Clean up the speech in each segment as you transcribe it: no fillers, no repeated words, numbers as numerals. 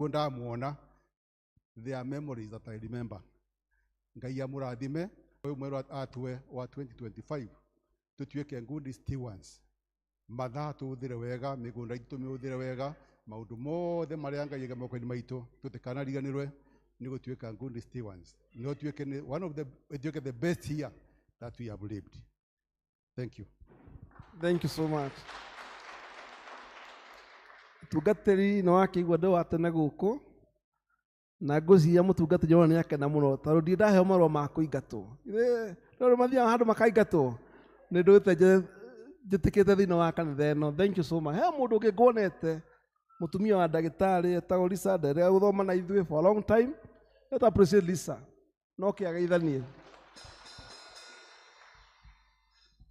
Ndamuona, there are memories that I remember. Ngai amũrathime ũyũ mwerũ atue wa 2025 tũtuĩke good stewards, mathaa tũhũthĩre wega, mĩgũnda itũ tũmĩhũthĩre wega, maũndũ mothe marĩa Ngai aiga moko-inĩ maitũ tũtikanariganĩrwe nĩ gũtuĩka good stewards, no tuĩke nĩ one of the ĩtuĩke the best year that we have lived. Thank you. Thank you so much. Mũtungatĩri nĩ wakĩigua ndĩ wa tene gũkũ na ngwĩciria mũtungatĩri ona nĩ akena mũno tondũ ndirĩ ndaheo marũa ma kũingatwo. Rĩu mathiaga handũ makaingatwo, nĩ ndũĩte njĩtĩkĩte thĩinĩ wa kanitha ĩno. Thank you so much. He mũndũ ũngĩ nguonete, mũtumia wa ndagĩtarĩ etagwo Lisa, nderega gũthoma na ithuĩ for a long time. Let appreciate Lisa. No kĩageithanie.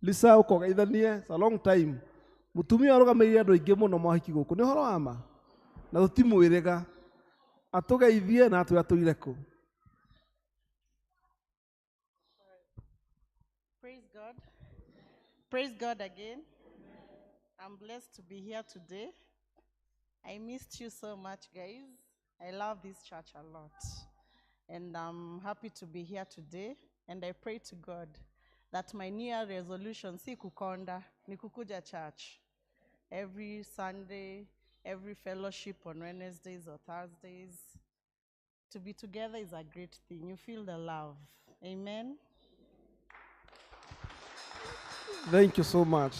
Lisa ũkogeithanie, it's a long time. Mũtumia arũgamĩrĩire andũ aingĩ mũno mohiki gũkũ, nĩ ũhoro wa ma na tũtimwĩrĩga, atũgeithie na atwĩre atũire kũ. Praise God. Praise God again. I'm blessed to be here today. I missed you so much, guys. I love this church a lot. And I'm happy to be here today. And I pray to God that my New Year resolution, si kukonda, ni kukuja church. Every Sunday, every fellowship on Wednesdays or Thursdays. To be together is a great thing. You feel the love. Amen. Thank you so much.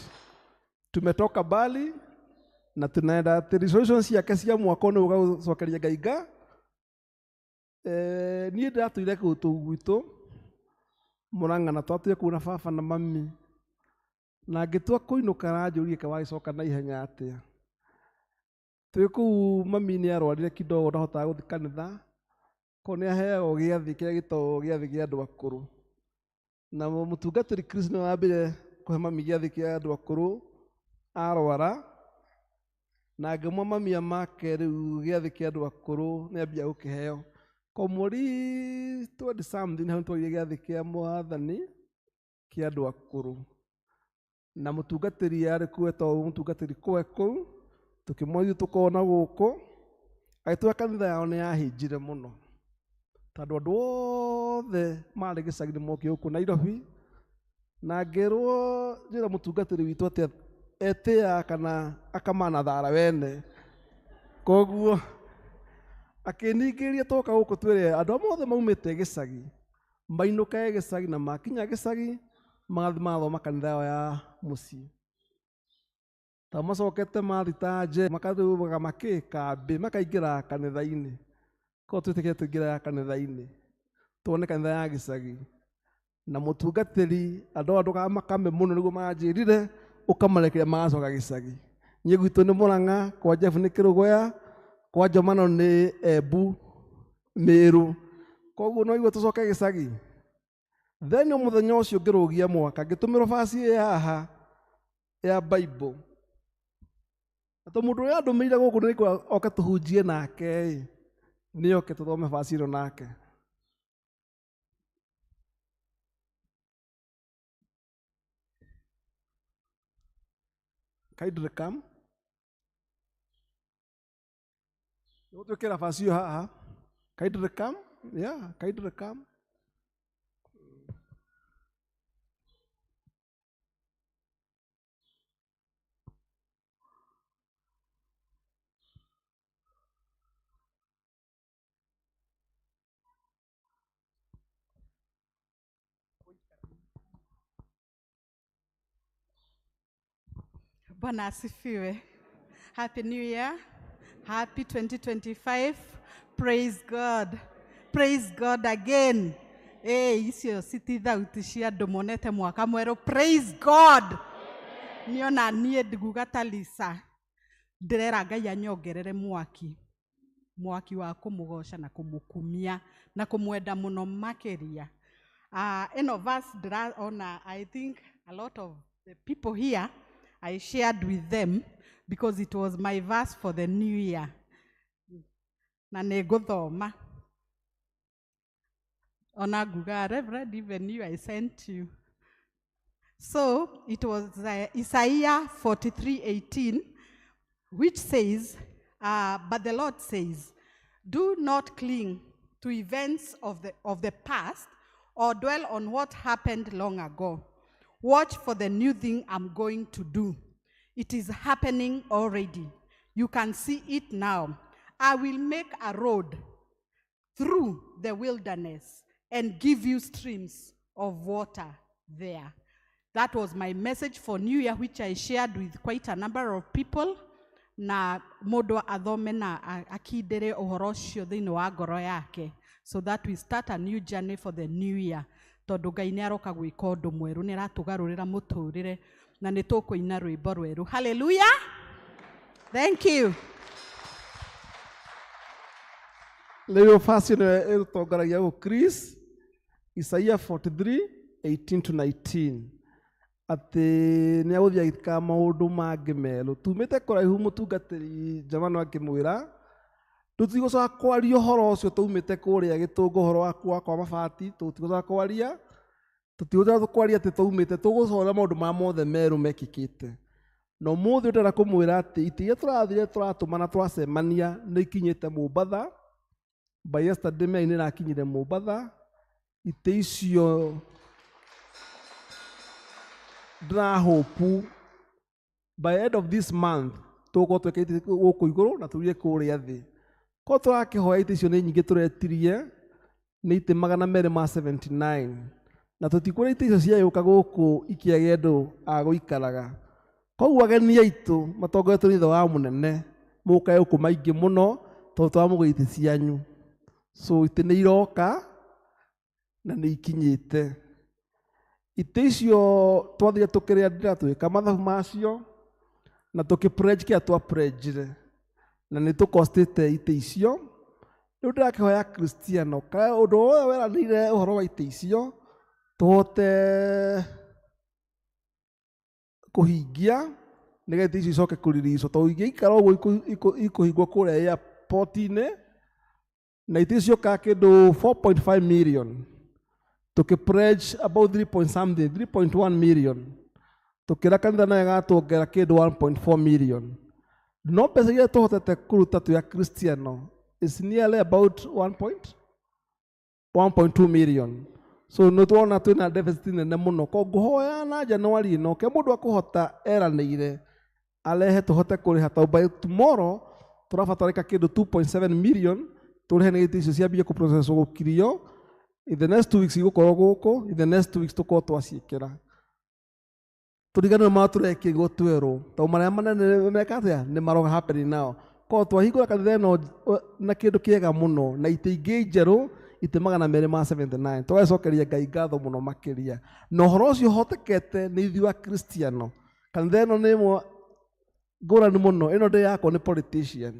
Tumetoka mbali na tunaenda atĩ resolutions ciake cia mwaka ũyũ nĩ gũcokeria Ngai nga. Niĩ ndĩratũire kũu tũu gwitũ Mũrang'a na twatũire kũu na baba na mami, na ngĩtua kũinũka aranjũria ke wagĩcoka na ihenya atĩa. Twĩ kũu mami nĩ arwarire kidogo, ndahotaga gũthiĩ kanitha, ko nĩ aheagwo gĩathĩ kĩrĩa gĩtagwo gĩathĩ kĩa andũ akũrũ. Na mũtungatĩri Chris nĩwe wambire kũhe mami gĩathĩ kĩa andũ akũrũ arwara, na ngĩmwa mami make rĩu gĩathĩ kĩa andũ akũrũ nĩ ambia gũkĩheo. Ko mweri 20 something hau nĩtwarire gĩathĩ kĩa mwathani kĩa andũ akũrũ. Na mũtungatĩri arĩ kuo etagwo mũtungatĩri kwe kũu, tũkĩmwa ithuĩ tũkona gũkũ, agĩtwĩra kanitha yao nĩ yahĩnjire mũno, tondũ andũ othe marĩ gĩcagi nĩ mokire gũkũ Nairobi, na ngĩrwo njĩra mũtungatĩri witũ atĩ etĩaga kana akamana thara wene. Koguo akĩningĩrĩria twoka gũkũ twĩre andũ arĩa othe maumĩte gĩcagi mainũke gĩcagi, na makinya gĩcagi magathiĩ magathoma kanitha yao ya mũciĩ. Ta macokete mathiĩ ta nje, makarũgama makĩ kambĩ, makaingĩra kanitha-inĩ. Koguo twĩtĩkĩre tũingĩre kanitha-inĩ, tuone kanitha ya gĩcagi. Na mũtungatĩri andũ aya ndũkamakame mũno nĩguo manjĩrire, ũkamarekereria magacoka gĩcagi. Niĩ gwitũ nĩ Mũrang'a, kwa Jeff nĩ Kĩrũgũya, kwa Njomano nĩ Embu, Mĩrũ. Koguo no igua tũcoke gĩcagi. Then mũthenya ũcio ngĩrũgia mwaka, ngĩtũmĩrwo baci ĩ haha ya Bible. Na to mũndũ ũrĩa andũmĩire gũkũ nĩ oke tũhunjie nake ĩ, nĩ oke tũthome baci ĩno nake. Kindly come. Nĩgũtwĩkĩra baci ĩyo haha. Kindly come. Yeah, kindly come. Bwana asifiwe. Happy New Year. Happy 2025. Praise God. Praise God again. Icio citi thauti cia andũ monete mwaka mwerũ. Praise God. Niona niĩ ndiguga ta Lisa. Ndĩrera Ngai anyongerere mwaki. Mwaki wa kũmũgoca na kũmũkumia na kũmwenda mũno makĩria. Ĩno verse ndĩraona, I think a lot of the people here I shared with them because it was my verse for the new year. Na nĩ ngũthoma. Ona nguga, Reverend, even you, I sent you. So it was Isaiah 43:18, which says, but the Lord says, Do not cling to events of the past or dwell on what happened long ago. Watch for the new thing I'm going to do. It is happening already. You can see it now. I will make a road through the wilderness and give you streams of water there. That was my message for New Year, which I shared with quite a number of people. Na mũndũ athome na akindĩre ũhoro ũcio thĩinĩ wa ngoro yake, so that we start a new journey for the new year, tondũ Ngai nĩ aroka gwĩka ũndũ mwerũ, nĩ aratũgarũrĩra mũtũrĩre na nĩ tũkũina rwĩmbo rwerũ. Hallelujah! Thank you. Rĩu verse ĩno ĩgũtongoragia gũ Chris, Isaia 43 18 to 19, atĩ nĩ agũthiĩ agĩka maũndũ mangĩ merũ. Tumĩte kũraihu, mũtungatĩri Njamano akĩmwĩra tũtigũcoka kwaria ũhoro ũcio. Tũumĩte kũrĩa gĩtũngũ, ũhoro waku wa kwa mabati tũtigũcoka kwaria, tũtigũcoka kwaria atĩ tũumĩte, tũgũcora maũndũ maya mothe merũ mekĩkĩte. Na ũmũthĩ ndĩrenda kũmwĩra atĩ itĩ iria tũrathire tũratũmana twacemania nĩ ikinyĩte Mombatha. By yesterday mĩainĩ nĩ ĩrakinyire Mombatha itĩ icio. Ndĩrahopu by end of this month tũgũkorwo twĩkĩte gũkũ igũrũ na tũrie kũrĩa thĩ ko tũrakĩhoya. Itĩ icio nĩ nyingĩ, tũretirie nĩ itĩ 279, na tũtikwĩra itĩ icio ciagĩũka gũkũ ikĩage andũ a gũikaraga. Koguo ageni aitũ matongoretio nĩ ithe wa mũnene mũkae gũkũ maingĩ mũno, tondũ tũramũgĩra itĩ cianyu. So itĩ nĩ iroka na nĩ ikinyĩte. Itĩ icio twathire tũkĩrĩa ndĩra twĩka mathabu macio na tũkĩ pledge kĩrĩa twa pledgire na nĩ tũkostĩte itĩ icio. Rĩu ndĩrakĩhoya Kristiano ka ũndũ wothe weranĩire ũhoro wa itĩ icio tũhote kũhingia, nĩgetha itĩ icio icoke kũriricwo, tondũ ingĩikara ũguo ikũhingwo kũrĩa airport-inĩ. Na itĩ icio ka kĩndũ 4.5 million, tũkĩ pledge about 3 point something, 3.1 million, tũkĩra kanitha nayo ĩgatuongerera kĩndũ 1.4 million. No mbeca iria tũhotete kũruta twĩ Akristiano is nearly about 1 point 1.2 million. So nĩ tuona twĩna deficit nene mũno. Ko ngũhoya na January ĩno ke mũndũ akũhota eranĩire arehe tũhote kũrĩha, tondũ by tomorrow tũrabatarĩka kĩndũ 2.7 million tũrĩhe nĩ icio ciambie kũprocesswo gũkirio. In the next 2 weeks igũkorwo gũkũ, in the next 2 weeks tũkorwo twaciĩkĩra, tũriganĩrwo marĩa tũrekĩrwo twerũ, tondũ marĩa manene meka atĩa nĩ maroga happening now. Korwo twahingũra kanitha ĩno na kĩndũ kĩega mũno na itĩ ingĩ njerũ, itĩ 279, tũgacokeria Ngai ngatho mũno makĩria. Na ũhoro ũcio ũhotekete nĩ ithuĩ Akristiano. Kanitha ĩno nĩ ĩmwe ngũrani mũno, ĩno ndĩyakwo nĩ politician,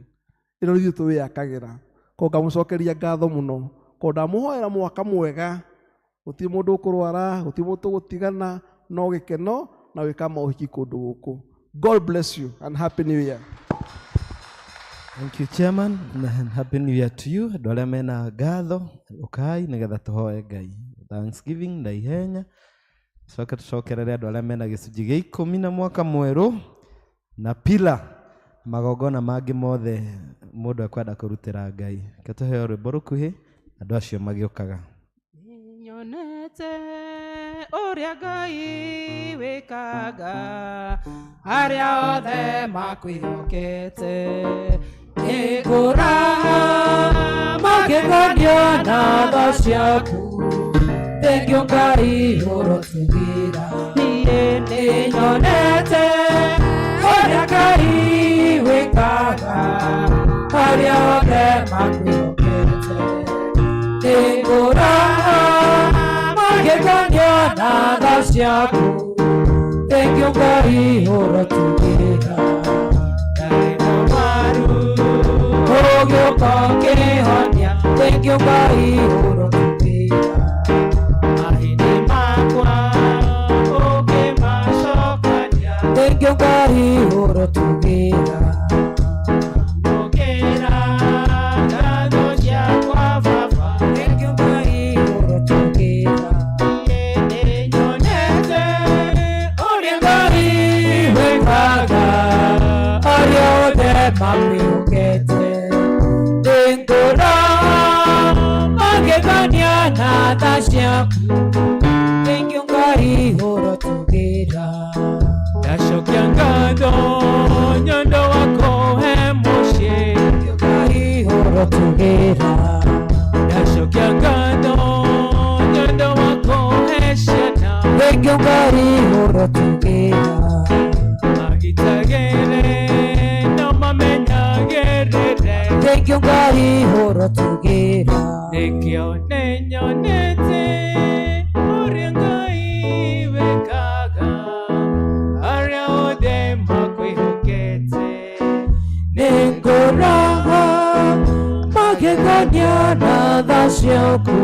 ĩno nĩ ithuĩ twĩyakagĩra. Ko ngamũcokeria ngatho mũno, ko ndamũhoera mwaka mwega, gũtirĩ mũndũ ũkũrwara, gũtirĩ mũndũ tũgũtigana, no gĩkeno na gwĩka maũhiki kũndũ gũkũ. God bless you and happy New Year. Thank you, Chairman, and happy New Year to you. Andũ arĩa mena ngatho, ũkai nĩgetha tũhoe Ngai. Thanksgiving na ihenya. Coke tũcokerere andũ arĩa mena gĩcunjĩ gĩa ikũmi na mwaka mwerũ na pila magongona mangĩ mothe mũndũ ekwenda kũrutĩra Ngai. Reke tũheo rwĩmbo rũkuhĩ andũ acio magĩũkaga. Nyonete ũrĩa Ngai wĩkaga arĩa othe makwĩhokete, nĩngũraha makĩgonio na tha ciaku. Thengiũ Ngai ũrotugira. Niĩ nĩnyonete ũrĩa Ngai wĩkaga arĩa othe makwĩhokete, nĩngũraha makĩgonio na tha ciaku. Thengiũ Ngai ũrotugira. Ndarĩ mũrwaru, ũgĩũka ũkĩhonia. Thengiũ Ngai ũrotugira. Mahĩndĩ makwa ũkĩmacokania. Thengiũ Ngai ũrotugira. Mũkĩra ngatho ciakwa baba. Thengiũ Ngai ũrotugira. Niĩ nĩnyonete ũrĩa Ngai wĩkaga arĩa othe makwĩhokete, nĩngũraha. ciaku Thank you Ngai ũrotugĩra Ndacokia ngatho nyondo wako he mũciĩ Thank you Ngai ũrotugĩra Ndacokia ngatho nyondo wako he ciana Thank you Ngai ũrotugĩra Magitagĩre no mamenyagĩrĩre Thank you Ngai ũrotugĩra Nĩkĩo nĩnyonete ũrĩa Ngai wĩkaga arĩa othe makwĩhokete Nĩngũraha magegania na tha ciaku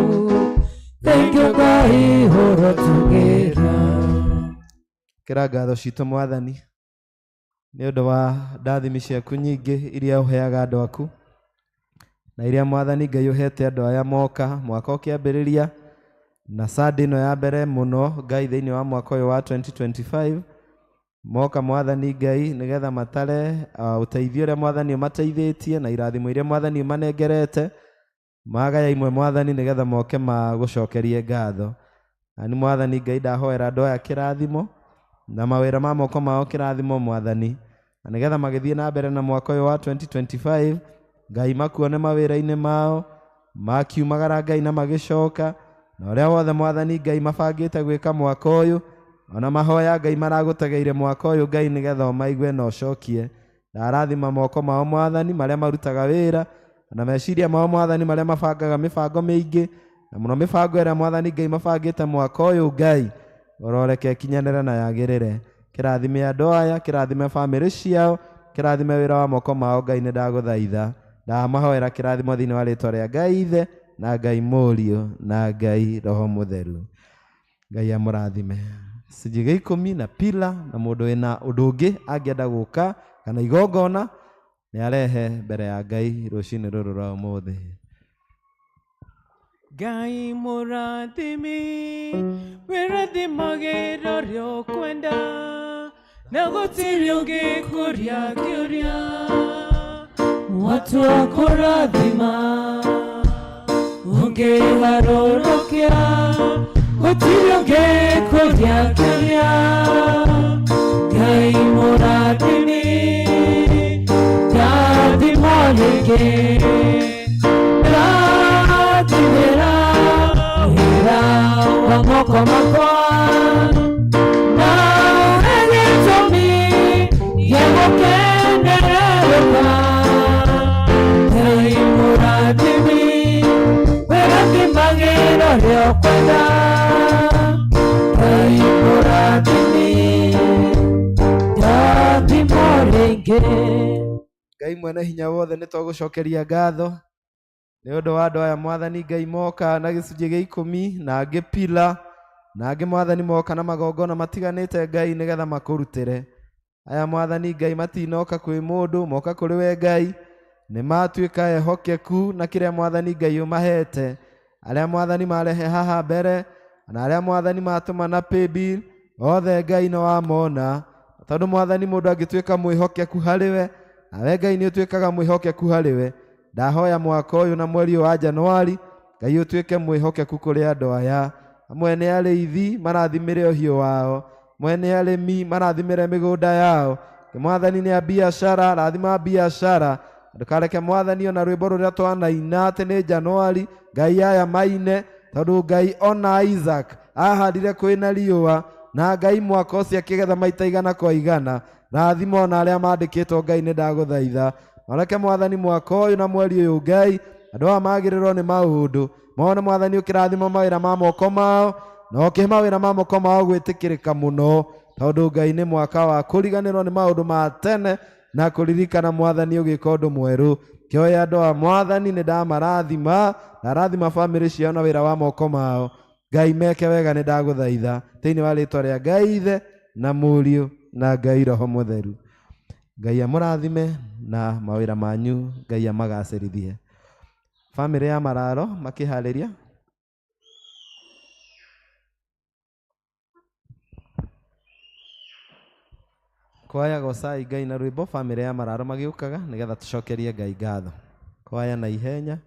Thank you Ngai ũrotugĩra Kĩra ngatho citũ mwathani nĩ ũndũ wa ndathimi ciaku nyingĩ iria ũheaga andũ aku na iria mwathani Ngai ũhete andũ aya moka mwaka ũkĩambĩrĩria na Sunday ĩno ya mbere mũno Ngai thĩinĩ wa mwaka ũyũ wa 2025 moka mwathani Ngai nĩgetha matare ũteithio ũrĩa mwathani ũmateithĩtie na irathimo iria mwathani ũmanengerete magaya imwe mwathani nĩgetha moke magũcokerie ngatho na nĩ mwathani Ngai ndahoera andũ aya kĩrathimo na mawĩra ma moko mao kĩrathimo mwathani na nĩgetha magĩthiĩ na mbere na mwaka ũyũ wa 2025 Ngai makuone mawĩra-inĩ mao makiumagara Ngai na magĩcoka na ũrĩa wothe mwathani Ngai mabangĩte gwĩka mwaka ũyũ ona mahoya Ngai maragũtegeire mwaka ũyũ Ngai nĩgetha ũmaigue na ũcokie ndarathima moko mao mwathani marĩa marutaga wĩra na meciria mao mwathani marĩa mabangaga mĩbango mĩingĩ na mũno mĩbango ĩrĩa mwathani Ngai mabangĩte mwaka ũyũ Ngai ũroreke ĩkinyanĩre na yagĩrĩre kĩrathime andũ aya kĩrathime bamĩrĩ ciao kĩrathime wĩra wa moko mao Ngai nĩ ndagũthaitha ndamahoera kĩrathimo thĩinĩ wa rĩtwa rĩa Ngai Ithe na Ngai Mũriũ na Ngai Roho Mũtheru Ngai amũrathime gĩcunjĩ gĩa ikũmi na pila na mũndũ wĩna ũndũ ũngĩ angĩenda gũka kana igongona nĩ arehe mbere ya Ngai rũcinĩ rũrũ rwa ũmũthĩ. Ngai mũrathimi wĩrathimagĩra ũrĩa ũkwenda na gũtirĩ ũngĩ kũria kĩũria Watu wa kũrathima ũngĩgarũrũkia gũtirĩ ũngĩ kũria kĩũria Ngai mũrathimi ndathimwo rĩngĩ ndathimĩra wĩra wa moko makwa na ũhe gĩtũmi gĩa gũkenererũka Ngai mũrathimi wĩrathimagĩra ũrĩa ũkwenda Ngai mũrathimi ndathimwo rĩngĩ Ngai mwene hinya wothe nĩ twagũcokeria ngatho nĩ ũndũ wa andũ aya mwathani Ngai moka na gĩcunjĩ gĩa ikũmi na angĩ pila na angĩ mwathani moka na magongona matiganĩte Ngai nĩgetha makũrutĩre aya mwathani Ngai matinoka kwĩ mũndũ moka kũrĩ we Ngai nĩ matuĩka ehokeku na kĩrĩa mwathani Ngai ũmahete arĩa mwathani marehe haha mbere na arĩa mwathani matũma na paybill othe Ngai no wamona tondũ mwathani mũndũ angĩtuĩka mwĩhokeku harĩ we nawe Ngai nĩ ũtuĩkaga mwĩhokeku harĩ we ndahoya mwaka ũyũ na mweri ũyũ wa Januari Ngai ũtuĩke mwĩhokeku kũrĩ andũ aya amwe nĩ arĩithi marathimĩre ũhiũ wao mwene arĩmi marathimĩre mĩgũnda yao mwathani nĩ a biacara rathima biacara ndũkareke mwathani ona rwĩmbo rũrĩa twanaina atĩ nĩ Januari Ngai aya maine tondũ Ngai ona Isaac ahandire kwĩna riũa na Ngai mwaka ũcio akĩgetha maita igana kwa igana rathima ona arĩa mandĩkĩtwo Ngai nĩ ndagũthaitha mareke mwathani mwaka ũyũ na mweri ũyũ Ngai andũ aya magĩrĩrwo nĩ maũndũ mone mwathani ũkĩrathima mawĩra ma moko mao na ũkĩhe mawĩra ma moko mao gwĩtĩkĩrĩka mũno tondũ Ngai nĩ mwaka wa kũriganĩrwo nĩ maũndũ ma tene na kũririkana mwathani ũgĩka ũndũ mwerũ kĩoya andũ a mwathani nĩ ndamarathima ndarathima bamĩrĩ ciao na wĩra wa moko mao Ngai meke wega nĩ ndagũthaitha thĩinĩ wa rĩtwa rĩa Ngai Ithe na Mũriũ na Ngai Roho Mũtheru Ngai amũrathime na mawĩra manyu Ngai amagacĩrithie bamĩrĩ ya Mararo makĩharĩria kwaya gocai Ngai na rwĩmbo bamĩrĩ ya Mararo magĩũkaga nĩgetha tũcokerie Ngai ngatho kwaya na ihenya.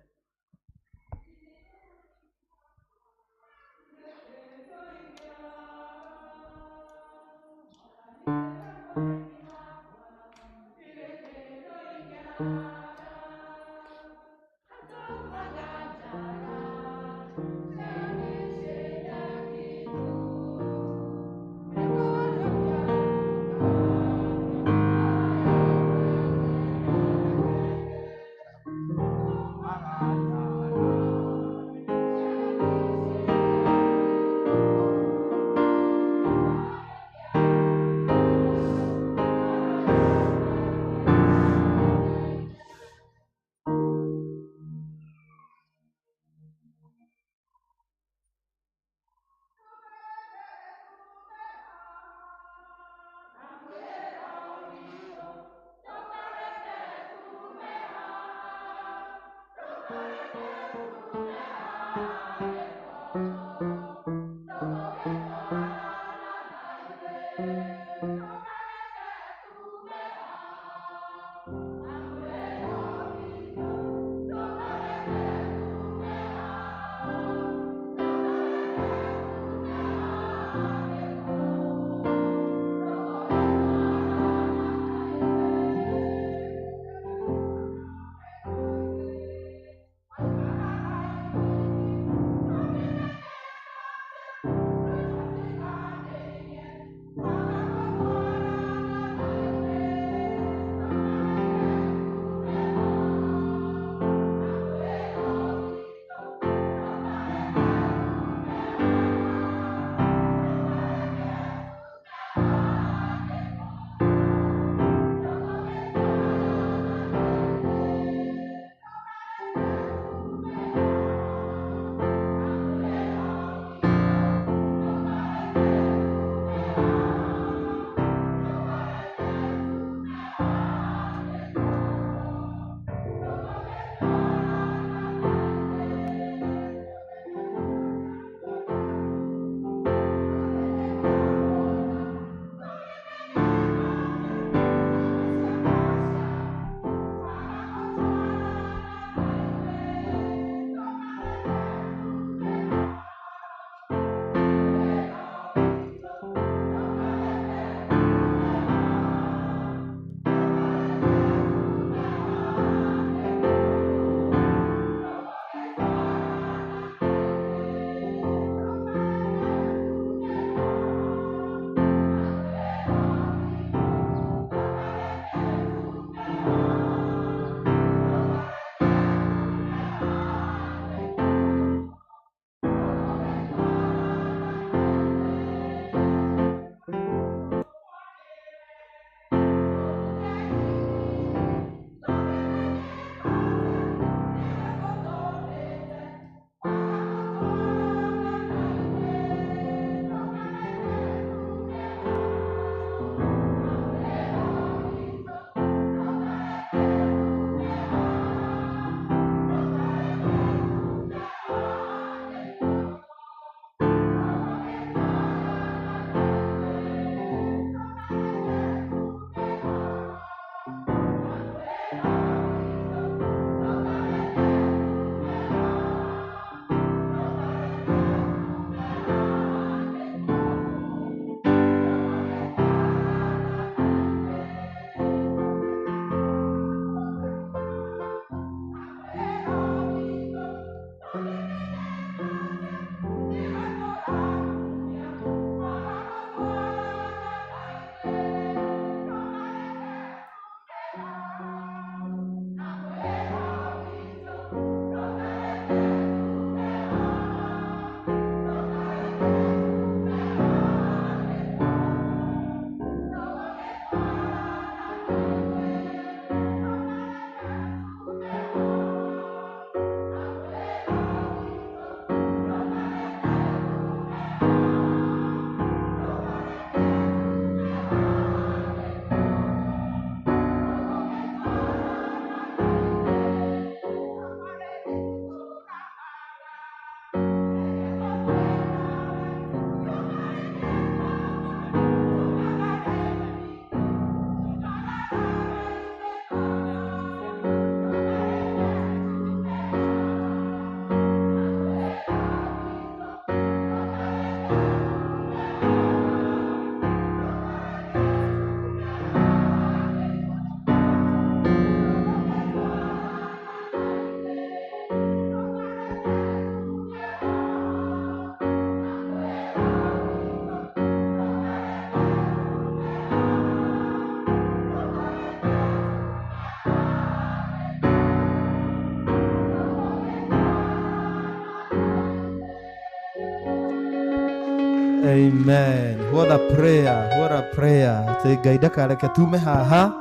Amen. What a prayer. What a prayer. Atĩ Ngai ndakareke tume haha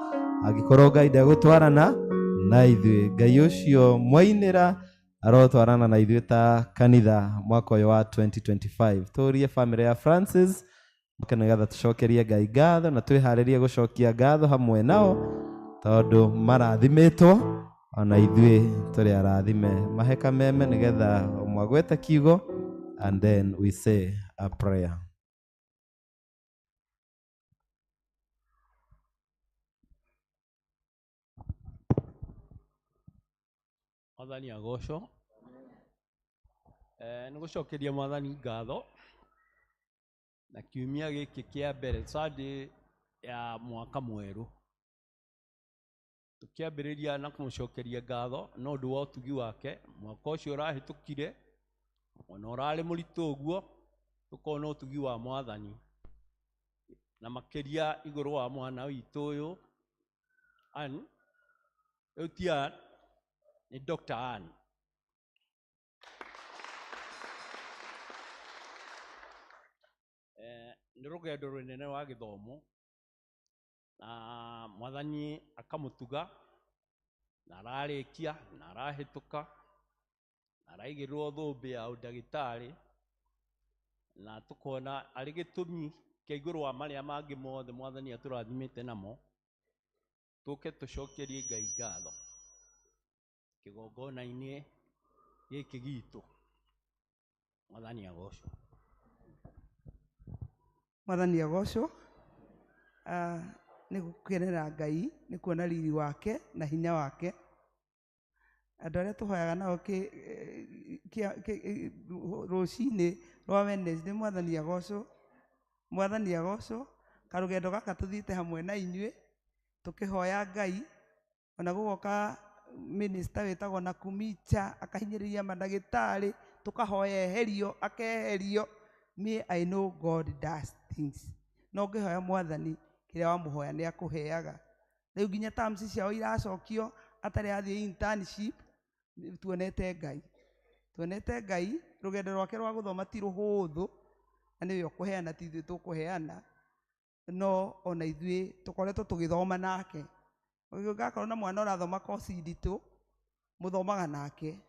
angĩkorwo Ngai ndegũtwarana na ithuĩ. Ngai ũcio mwainĩra arotwarana na ithuĩ ta kanitha mwaka ũyũ wa 2025. Tũrie family ya Francis nĩgetha tũcokerie Ngai ngatho na twĩharĩrie gũcokia ngatho hamwe nao tondũ marathimĩtwo Ona ithuĩ tũrĩ arathime. Mahe kameme nĩgetha ũmwe agwete kiugo and then we say a prayer. Mwathani agocwo. Nĩ gũcokeria Mwathani ngatho na kiumia gĩkĩ kĩa mbere Sunday ya mwaka mwerũ. Tũkĩambĩrĩria na kũmũcokeria ngatho na ũndũ wa ũtugi wake mwaka ũcio ũrahĩtũkire ona ũrarĩ mũritũ ũguo tũkona ũtugi wa Mwathani na makĩria igũrũ wa mwana witũ ũyũ Ann. Rĩu ti Ann, nĩ Dr. Ann. Nĩ rũgendo rũnene rwa gĩthomo na Mwathani akamũtuga na ararĩkia na arahĩtũka na araigĩrĩrwo thũmbĩ ya ũndagĩtarĩ na tũkona arĩ gĩtũmi kĩa igũrũ wa marĩa mangĩ mothe Mwathani atũrathimĩte namo tũke tũcokerie Ngai ngatho kĩgongona-inĩ gĩkĩ gitũ. Mwathani agocwo. Mwathani agocwo. Nĩ gũkenera Ngai nĩ kuona riri wake na hinya wake. Andũ arĩa tũhoyaga nao rũcinĩ rwa Wednesday, Mwathani agocwo. Mwathani agocwo. Karũgendo gaka tũthiĩte hamwe na inyuĩ tũkĩhoya Ngai ona gũgoka minister wĩtagwo Nakumicha akahinyĩrĩria mandagĩtarĩ tũkahoya eherio akeherio. Me, I know God does things. No ngĩhoya Mwathani kĩrĩa wamũhoya nĩ akũheaga. Rĩu nginya terms ciao iracokio atarĩ athiĩ internship, tuonete Ngai. Tuonete Ngai rũgendo rwake rwa gũthoma ti rũhũthũ na nĩwe ũkũheana ti ithuĩ tũkũheana no ona ithuĩ tũkoretwo tũgĩthoma nake. Ũngĩgakorwo na mwana ũrathoma kosi nditũ mũthomaga nake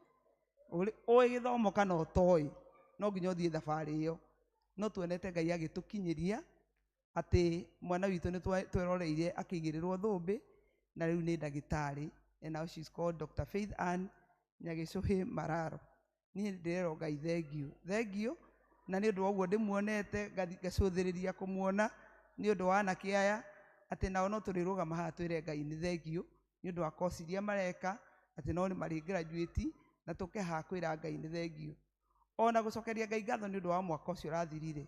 ũĩ gĩthomo kana ũtoĩ no nginya ũthiĩ thabarĩ ĩyo. No tuonete Ngai agĩtũkinyĩria atĩ mwana witũ nĩ tweroreire akĩigĩrĩrwo thũmbĩ na rĩu nĩ ndagĩtarĩ and now she's called Dr. Faith Ann Nyagĩcũhĩ Mararo. Niĩ ndĩrerwo Ngai thengiũ thengiũ na nĩ ũndũ wa ũguo ndĩmuonete ngacũthĩrĩria kũmuona nĩ ũndũ wa anake aya atĩ nao no tũrĩrũgama haha twĩre Ngai nĩ thengiũ nĩ ũndũ wa kosi iria mareka atĩ no nĩ marĩ graduate na tũke haha kwĩra Ngai nĩ thengiũ. Ona gũcokeria Ngai ngatho nĩ ũndũ wa mwaka ũcio ũrathirire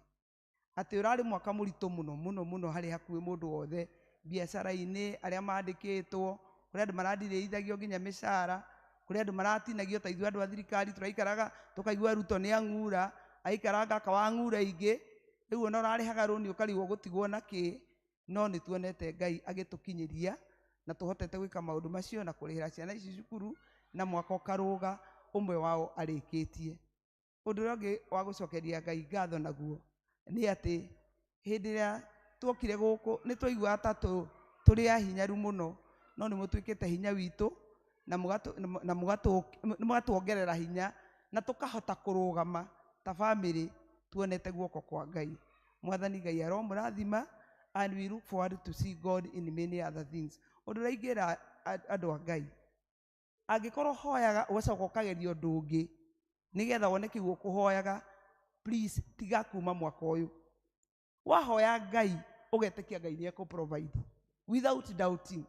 atĩ ũrarĩ mwaka mũritũ mũno mũno mũno harĩ hakuhĩ mũndũ wothe biacara-inĩ arĩa mandĩkĩtwo kũrĩ andũ maradirĩithagio nginya mĩcara kũrĩ andũ maratinagio ta ithuĩ andũ a thirikari tũraikaraga tũkaigua Ruto nĩ ang'ura aikaranga akawang'ura ingĩ rĩu ona ũrarĩhaga rũni ũkarigwo gũtigwo na kĩ no nĩ tuonete Ngai agĩtũkinyĩria na tũhotete gwĩka maũndũ macio na kũrĩhĩra ciana ici cukuru na mwaka ũkarũga ũmwe wao arĩkĩtie. Ũndũ ũrĩa ũngĩ wa gũcokeria Ngai ngatho naguo nĩ atĩ hĩndĩ ĩrĩa tuokire gũkũ nĩ twaiguaga ta tũrĩ ahinyaru mũno no nĩ mũtuĩkĩte hinya witũ na mũgatuongerera hinya na tũkahota kũrũgama ta bamĩrĩ tuonete guoko kwa Ngai. Mwathani Ngai aromũrathima and we look forward to see God in many other things. Ũndũ ũrĩa ingĩra andũ a Ngai angĩkorwo hoyaga ũgacoka ũkageria ũndũ ũngĩ nĩgetha wone kĩu ũkũhoyaga please tiga kuma mwaka ũyũ. Wahoya Ngai ũgetĩkia Ngai nĩ ekũ-provide without doubting.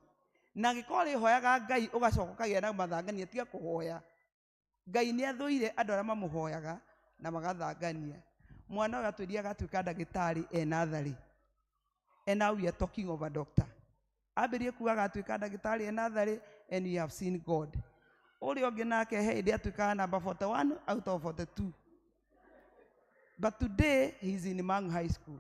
Na angĩkorwo rĩhoyaga Ngai ũgacoka ũkagĩa na mathangania tiga kũhoya. Ngai nĩ athũire andũ arĩa mamũhoyaga na magathangania. Mwana ũyũ atwĩrire agatuĩka ndagĩtarĩ e natharĩ. And now we are talking of a doctor. Ambĩrĩrie kuga agatuĩka ndagĩtarĩ e natharĩ and we have seen God. Ũrĩa ũngĩ nake he hĩndĩ atuĩkaga number 41 out of 42. But today he is in Mang High School.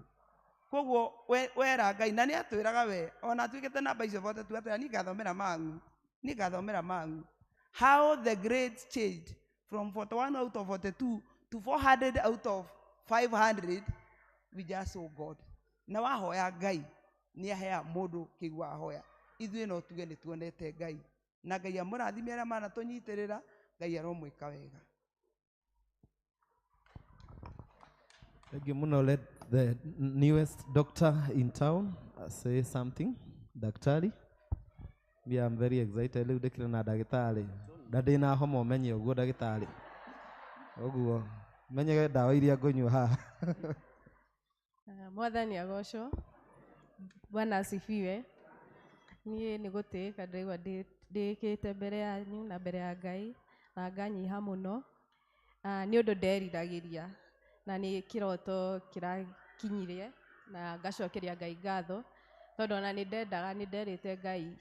Koguo wera Ngai na nĩ atwĩraga we ona atuĩkĩte namba icio 42 atwĩra niĩ ngathomera Mang'u niĩ ngathomera Mang'u. How the grades changed from 41 out of 42 to 400 out of 500 we just saw God. Na wahoya Ngai nĩ ahea mũndũ kĩu ahoya. Ithuĩ no tuge nĩ tuonete Ngai na Ngai amũrathime arĩa manatũnyitĩrĩra Ngai aromwĩka wega. Thank you muno. Let the newest doctor in town say something. Daktari. We are very excited rĩu ndĩkĩrĩ na ndagĩtarĩ na ndĩna homa ũmenye ũguo ndagĩtarĩ ũguo menyege ndawa iria ngũnyua haha. Mwathani agocwo. Bwana asifiwe. Niĩ nĩ gũtĩĩka ndĩraigua ndĩkĩte mbere yanyu na mbere ya Ngai na nganyiha mũno. Nĩ ũndũ nderiragĩria na nĩ kĩroto kĩrakinyire na ngacokeria Ngai ngatho tondũ ona nĩ ndendaga nĩ nderĩte Ngai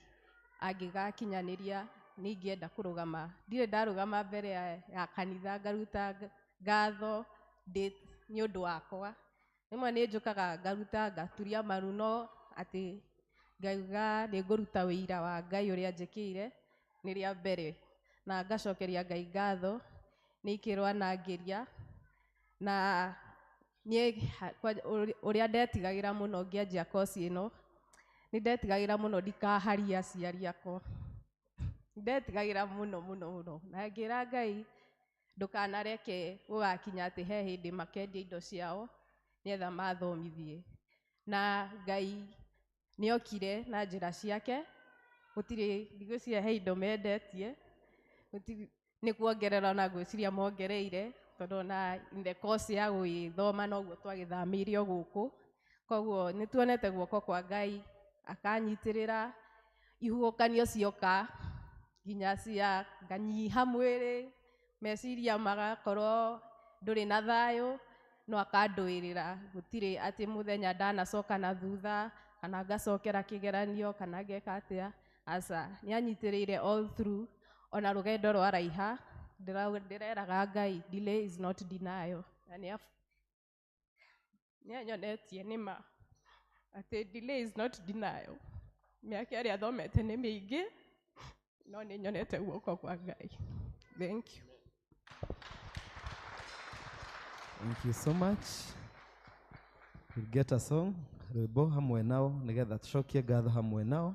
angĩgakinyanĩria nĩ ingĩenda kũrũgama. Ndirĩ ndarũgama mbere ya kanitha ngaruta ngatho nĩ ũndũ wakwa. Rĩmwe nĩ njũkaga ngaruta ngaturia maru no atĩ ngauga nĩ ngũruta wĩira wa Ngai ũrĩa njĩkĩire nĩ rĩa mbere na ngacokeria Ngai ngatho nĩ ikĩrwo anangĩria na niĩ ũrĩa ndetigagĩra mũno ngĩanjia kosi ĩno nĩ ndetigagĩra mũno ndikaharia aciari akwa ndetigagĩra mũno mũno mũno na ngĩra Ngai ndũkanareke gũgakinya atĩ he hĩndĩ makendia indo ciao nĩgetha mathomithie na Ngai nĩokire na njĩra ciake gũtirĩ ndigwĩciria he indo mendetie nĩ kuongerera ona ngwĩciria mongereire tondũ ona in the course ya gwĩthoma noguo twagĩthamĩirio gũkũ koguo nĩ tuonete guoko kwa Ngai akanyitĩrĩra ihuhũkanio cioka nginya cia nganyiha mwĩrĩ meciria magakorwo ndũrĩ na thayũ no akandũĩrĩra gũtirĩ atĩ mũthenya ndanacoka na thutha kana ngacokera kĩgeranio kana ngeka atĩa aca nĩ anyitĩrĩire all through ona rũgendo rwa raiha ndĩreraga Ngai delay is not denial na nĩ anyonetie nĩ ma atĩ delay is not denial mĩaka ĩrĩa thomete nĩ mĩingĩ no nĩ nyonete guoko kwa Ngai. Thank you. Thank you so much. We'll get a song rwĩmbo hamwe nao nĩgetha tũcokie ngatho hamwe nao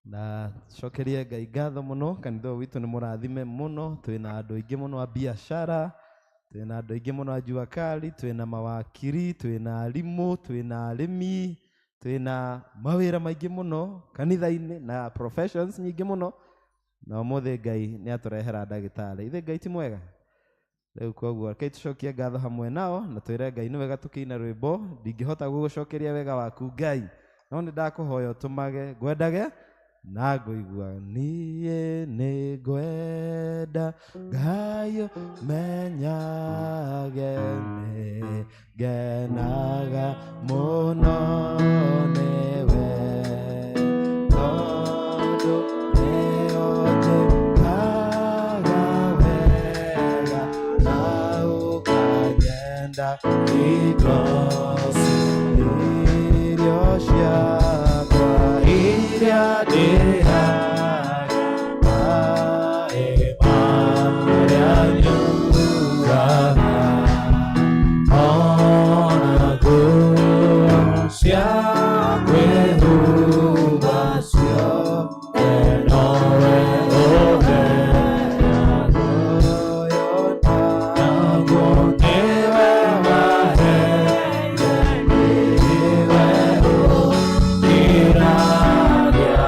na tũcokerie Ngai ngatho mũno. Kanitha ũyũ witũ nĩ mũrathime mũno, twĩna andũ aingĩ mũno a biacara, twĩna andũ aingĩ mũno a jua kali, twĩna mawakiri, twĩna arimũ, twĩna arĩmi, twĩna mawĩra maingĩ mũno kanitha-inĩ na professions nyingĩ mũno na ũmũthĩ Ngai nĩ atũrehera ndagĩtarĩ. Ithe Ngai ti mwega? Rĩu koguo rekei tũcokie ngatho hamwe nao na twĩre Ngai nĩ wega tũkĩina rwĩmbo ndingĩhota gũgũcokeria wega waku Ngai no nĩ ndakũhoya ũtũmage ngwendage na ngũigua niĩ nĩ ngwenda Ngai ũmenyage nĩ ngenaga mũno nĩwe tondũ nĩ ũnjĩkaga wega na ũkanyenda irio ciakwa iria ndĩaga maĩ marĩa nyuaga ona nguo cia kwĩhumba ciothe nowe ũheaga naguo nĩwe waheire nĩwe ũkĩragia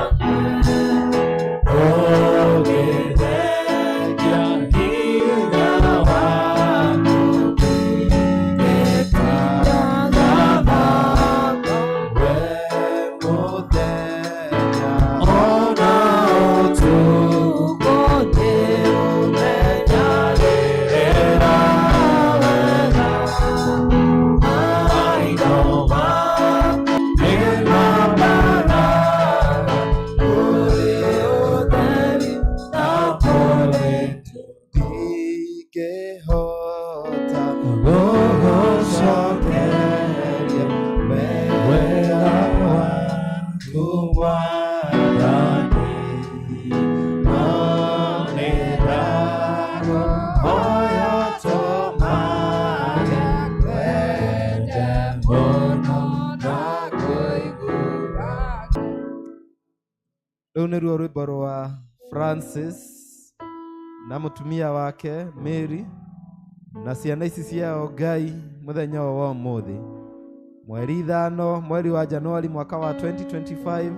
ũgĩthengia hinya waku ngĩtangatha we mũthenya ona ũtukũ nĩũmenyagĩrĩra wega maitho maku nĩmambaraga kũrĩ ũtheri na kũrĩ ndingĩhota gũgũcokeria wega waku Mwathani no nĩ ndakũhoya ũtũmage ngwende mũno na kũigua. Rĩu nĩruo rwĩmbo rwa Francis na mũtumia wake Mary na ciana ici ciao Ngai mũthenya ũyũ wa ũmũthĩ mweri 5 mweri wa Januari mwaka wa 2025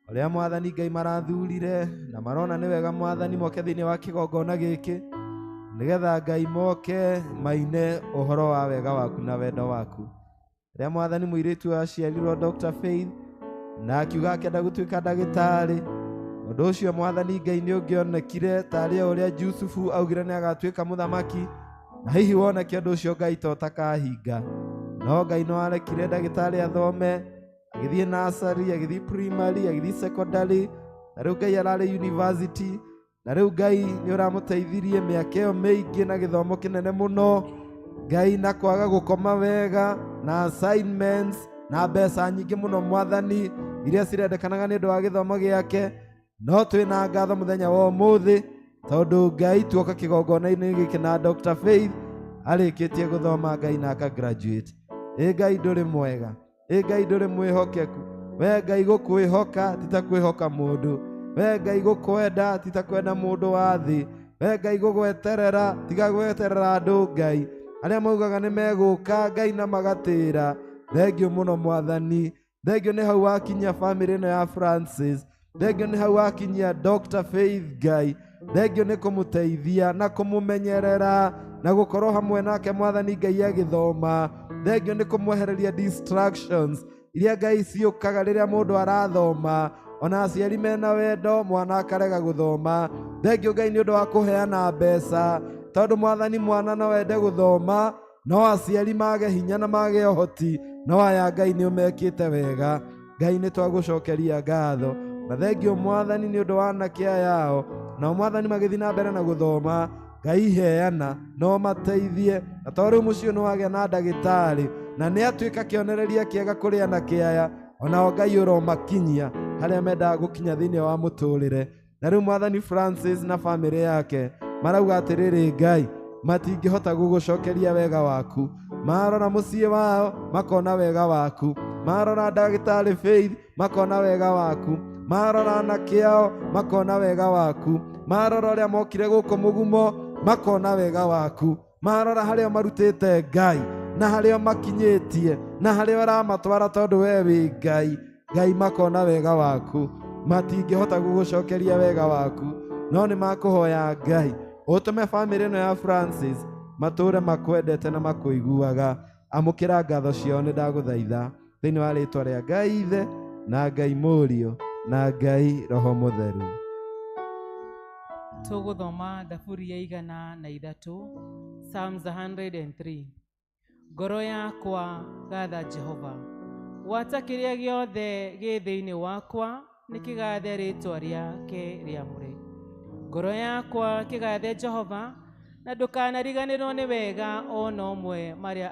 Ũrĩa Mwathani Ngai marathurire na marona nĩ wega Mwathani moke thĩinĩ wa kĩgongona gĩkĩ nĩgetha Ngai moke maine ũhoro wa wega waku na wendo waku. Rĩrĩa Mwathani mũirĩtu aciarirwo Dr. Faith na akiuga akĩenda gũtuĩka ndagĩtarĩ, ũndũ ũcio Mwathani Ngai nĩ ũngĩonekire tarĩ o ũrĩa Jusufu augire nĩ agatuĩka mũthamaki, na hihi woneke ũndũ ũcio Ngai to ũtakahinga. No Ngai no arekire ndagĩtarĩ athome, agĩthiĩ nursery, agĩthiĩ primary, agĩthiĩ secondary, na rĩu Ngai ararĩ university, na rĩu Ngai nĩ ũramũteithirie mĩaka ĩyo mĩingĩ na gĩthomo kĩnene mũno, Ngai na kwaga gũkoma wega na assignments na mbeca nyingĩ mũno Mwathani iria cirendekanaga nĩ ũndũ wa gĩthomo gĩake. No twĩna ngatho mũthenya wa ũmũthĩ tondũ Ngai tuoka kĩgongona-inĩ gĩkĩ na Dr. Faith arĩkĩtie gũthoma Ngai na aka graduate. Ĩ Ngai ndũrĩ mwega, ĩ Ngai ndũrĩ mwĩhokeku. We Ngai gũkwĩhoka ti ta kwĩhoka mũndũ, we Ngai gũkwenda ti ta kwenda mũndũ wa thĩ, we Ngai gũgweterera tiga gweterera andũ Ngai arĩa maugaga nĩ megũka Ngai na magatĩra. Thengio mũno Mwathani, thengio nĩ hau wakinyia bamĩrĩ ĩno ya Francis, thengio nĩ hau wakinyia Dr. Faith Ngai, thengio nĩ kũmũteithia na kũmũmenyerera na gũkorwo hamwe nake Mwathani Ngai agĩthoma, thengio nĩ kũmwehereria distractions iria Ngai ciũkaga rĩrĩa mũndũ arathoma, ona aciari mena wendo mwana akarega gũthoma. Thengio Ngai nĩ ũndũ wa kũheana mbeca, tondũ Mwathani mwana no ende gũthoma no aciari mage hinya na mage ũhoti, no aya Ngai nĩ ũmekĩte wega. Ngai nĩ twagũcokeria ngatho na thengio Mwathani nĩ ũndũ wa anake aya ao, nao Mwathani magĩthiĩ na mbere na gũthoma, Ngai heana no mateithie, na to rĩu mũciĩ nĩ wagĩa na ndagĩtarĩ na nĩ atuĩka kĩonereria kĩega kũrĩ anake aya, onao Ngai ũromakinyia harĩa mendaga gũkinya thĩinĩ wa mũtũrĩre. Na rĩu Mwathani Francis na bamĩrĩ yake marauga atĩrĩrĩ, Ngai matingĩhota gũgũcokeria wega waku. Marora mũciĩ wao makona wega waku, marora ndagĩtarĩ Faith makona wega waku, marora anake ao makona wega waku, marora ũrĩa mokire gũkũ mũgumo makona wega waku, marora harĩa marutĩte Ngai na harĩa makinyĩtie na harĩa ũramatwara tondũ we wĩ Ngai, Ngai makona wega waku. Matingĩhota gũgũcokeria wega waku, no nĩ makũhoya Ngai ũtũme bamĩrĩ ĩno ya Francis matũre makwendete na makũiguaga. Amũkĩra ngatho ciao nĩ ndagũthaitha thĩinĩ wa rĩtwa rĩa Ngai Ithe na Ngai Mũriũ na Ngai Roho Mũtheru. Tũgũthoma Thaburi ya 103, Psalms 103. Ngoro yakwa gatha Jehova, gwata kĩrĩa gĩothe gĩ thĩinĩ wakwa nĩ kĩgathe rĩtwa rĩake rĩamũre. Ngoro yakwa kĩgathe Jehova, na ndũkanariganĩrwo nĩ wega ona ũmwe marĩa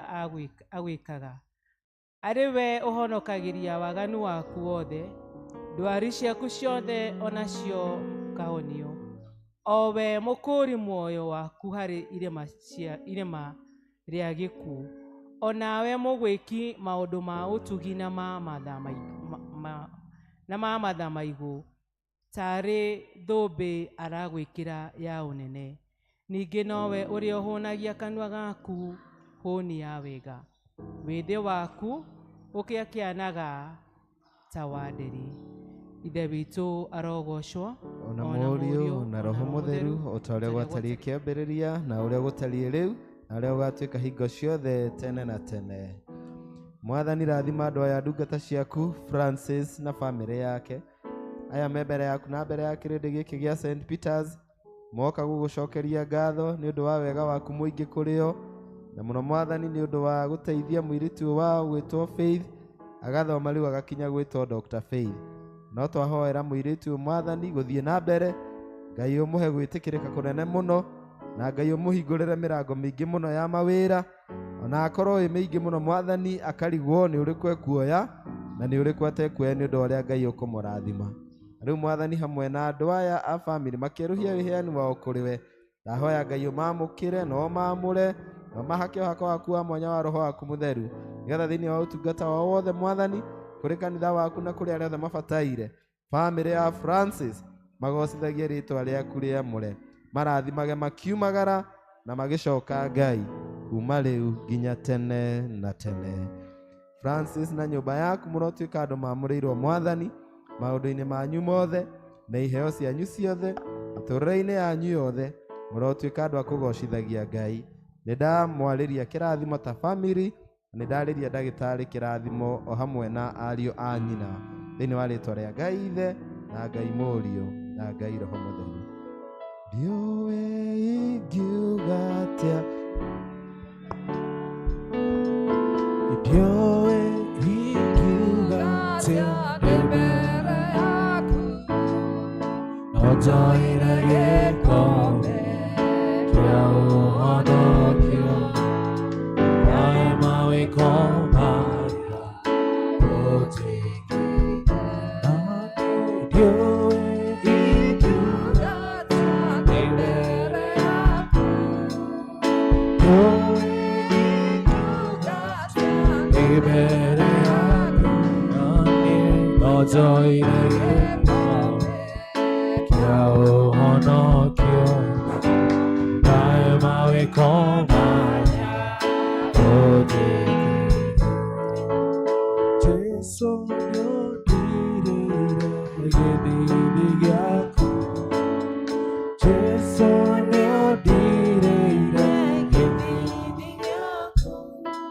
agwĩkaga. Arĩ we ũhonokagĩria waganu waku wothe, ndwari ciaku ciothe onacio kahonio. O we mũkũũri muoyo waku harĩ irima rĩa gĩkuũ, onawe mũgwĩki maũndũ ma ũtugi na ma matha maigũ, tarĩ thũmbĩ aragwĩkĩra ya ũnene. Ningĩ nowe ũrĩa ũhũnagia kanua gaku hũni ya wega, wĩthĩ waku ũkĩakĩanaga ta wa nderi. Ithe witũ arogocwo ona Mũriũ na Roho Mũtheru, o ta ũrĩa gwatariĩ kĩambĩrĩria na ũrĩa gũtariĩ rĩu na ũrĩa gũgatuĩka hingo ciothe tene na tene. Mwathani rathima andũ aya ndungata ciaku Francis na bamĩrĩ yake, aya me mbere yaku na mbere ya kĩrĩndĩ gĩkĩ gĩa St. Peters, moka gũgũcokeria ngatho nĩ ũndũ wa wega waku mũingĩ kũrĩ o, na mũno Mwathani nĩ ũndũ wa gũteithia mũirĩtu wao gwĩtwo Faith agathoma rĩu agakinya gwĩtwo Dr. Faith. No twahoera mũirĩtu Mwathani gũthiĩ na mbere, Ngai ũmũhe gwĩtĩkĩrĩka kũnene mũno, na Ngai ũmũhingũrĩre mĩrango mĩingĩ mũno ya mawĩra, ona akorwo ĩ mĩingĩ mũno Mwathani akarigwo nĩ ũrĩkũ ekuoya na nĩ ũrĩkũ atekuoya nĩ ũndũ wa ũrĩa Ngai ũkũmũrathima. Rĩu Mwathani hamwe na andũ aya a bamĩrĩ makĩerũhia wĩheani wao kũrĩ we, ndahoya Ngai ũmamũkĩre na ũmamũre na ũmahake ũhako waku wa mwanya wa Roho waku Mũtheru, nĩgetha thĩinĩ wa ũtungata wao wothe Mwathani, kũrĩ kanitha waku na kũrĩ arĩa othe mabataire, bamĩrĩ ya Francis magocithagie rĩtwa rĩaku rĩamũre, marathimage makiumagara na magĩcoka Ngai kuma rĩu nginya tene na tene. Francis na nyũmba yaku mũrotuĩka andũ mamũrĩirwo Mwathani, Maũndũ-inĩ manyu mothe na iheo cianyu ciothe mĩtũrĩre-inĩ yanyu yothe mũrotuĩka andũ a kũgocithagia Ngai. Nĩ ndamwarĩria kĩrathimo ta family, na nĩ ndarĩria ndagĩtarĩ kĩrathimo o hamwe na ariũ a nyina thĩinĩ wa rĩtwa rĩa Ngai Ithe na Ngai Mũriũ na Ngai Roho Mũtheru. Ndiũĩ ingiuga atĩa, Ndiũĩ ingiuga atĩa ndĩ mbere yaku, no njoire gĩkombe kĩa ũhonokio, ndae mawĩko marĩa ũnjĩkĩire. Ndiũĩ ingiuga atĩa ndĩ mbere yaku, ndiũĩ ingiuga atĩa ndĩ mbere yaku, no njoire gĩkombe kĩa ũhonokio, ndae mawĩko marĩa ũnjĩkĩire. Jesũ nĩũndirĩire gĩthiithi gĩaku, Jesũ nĩũndirĩire gĩthiithi gĩaku.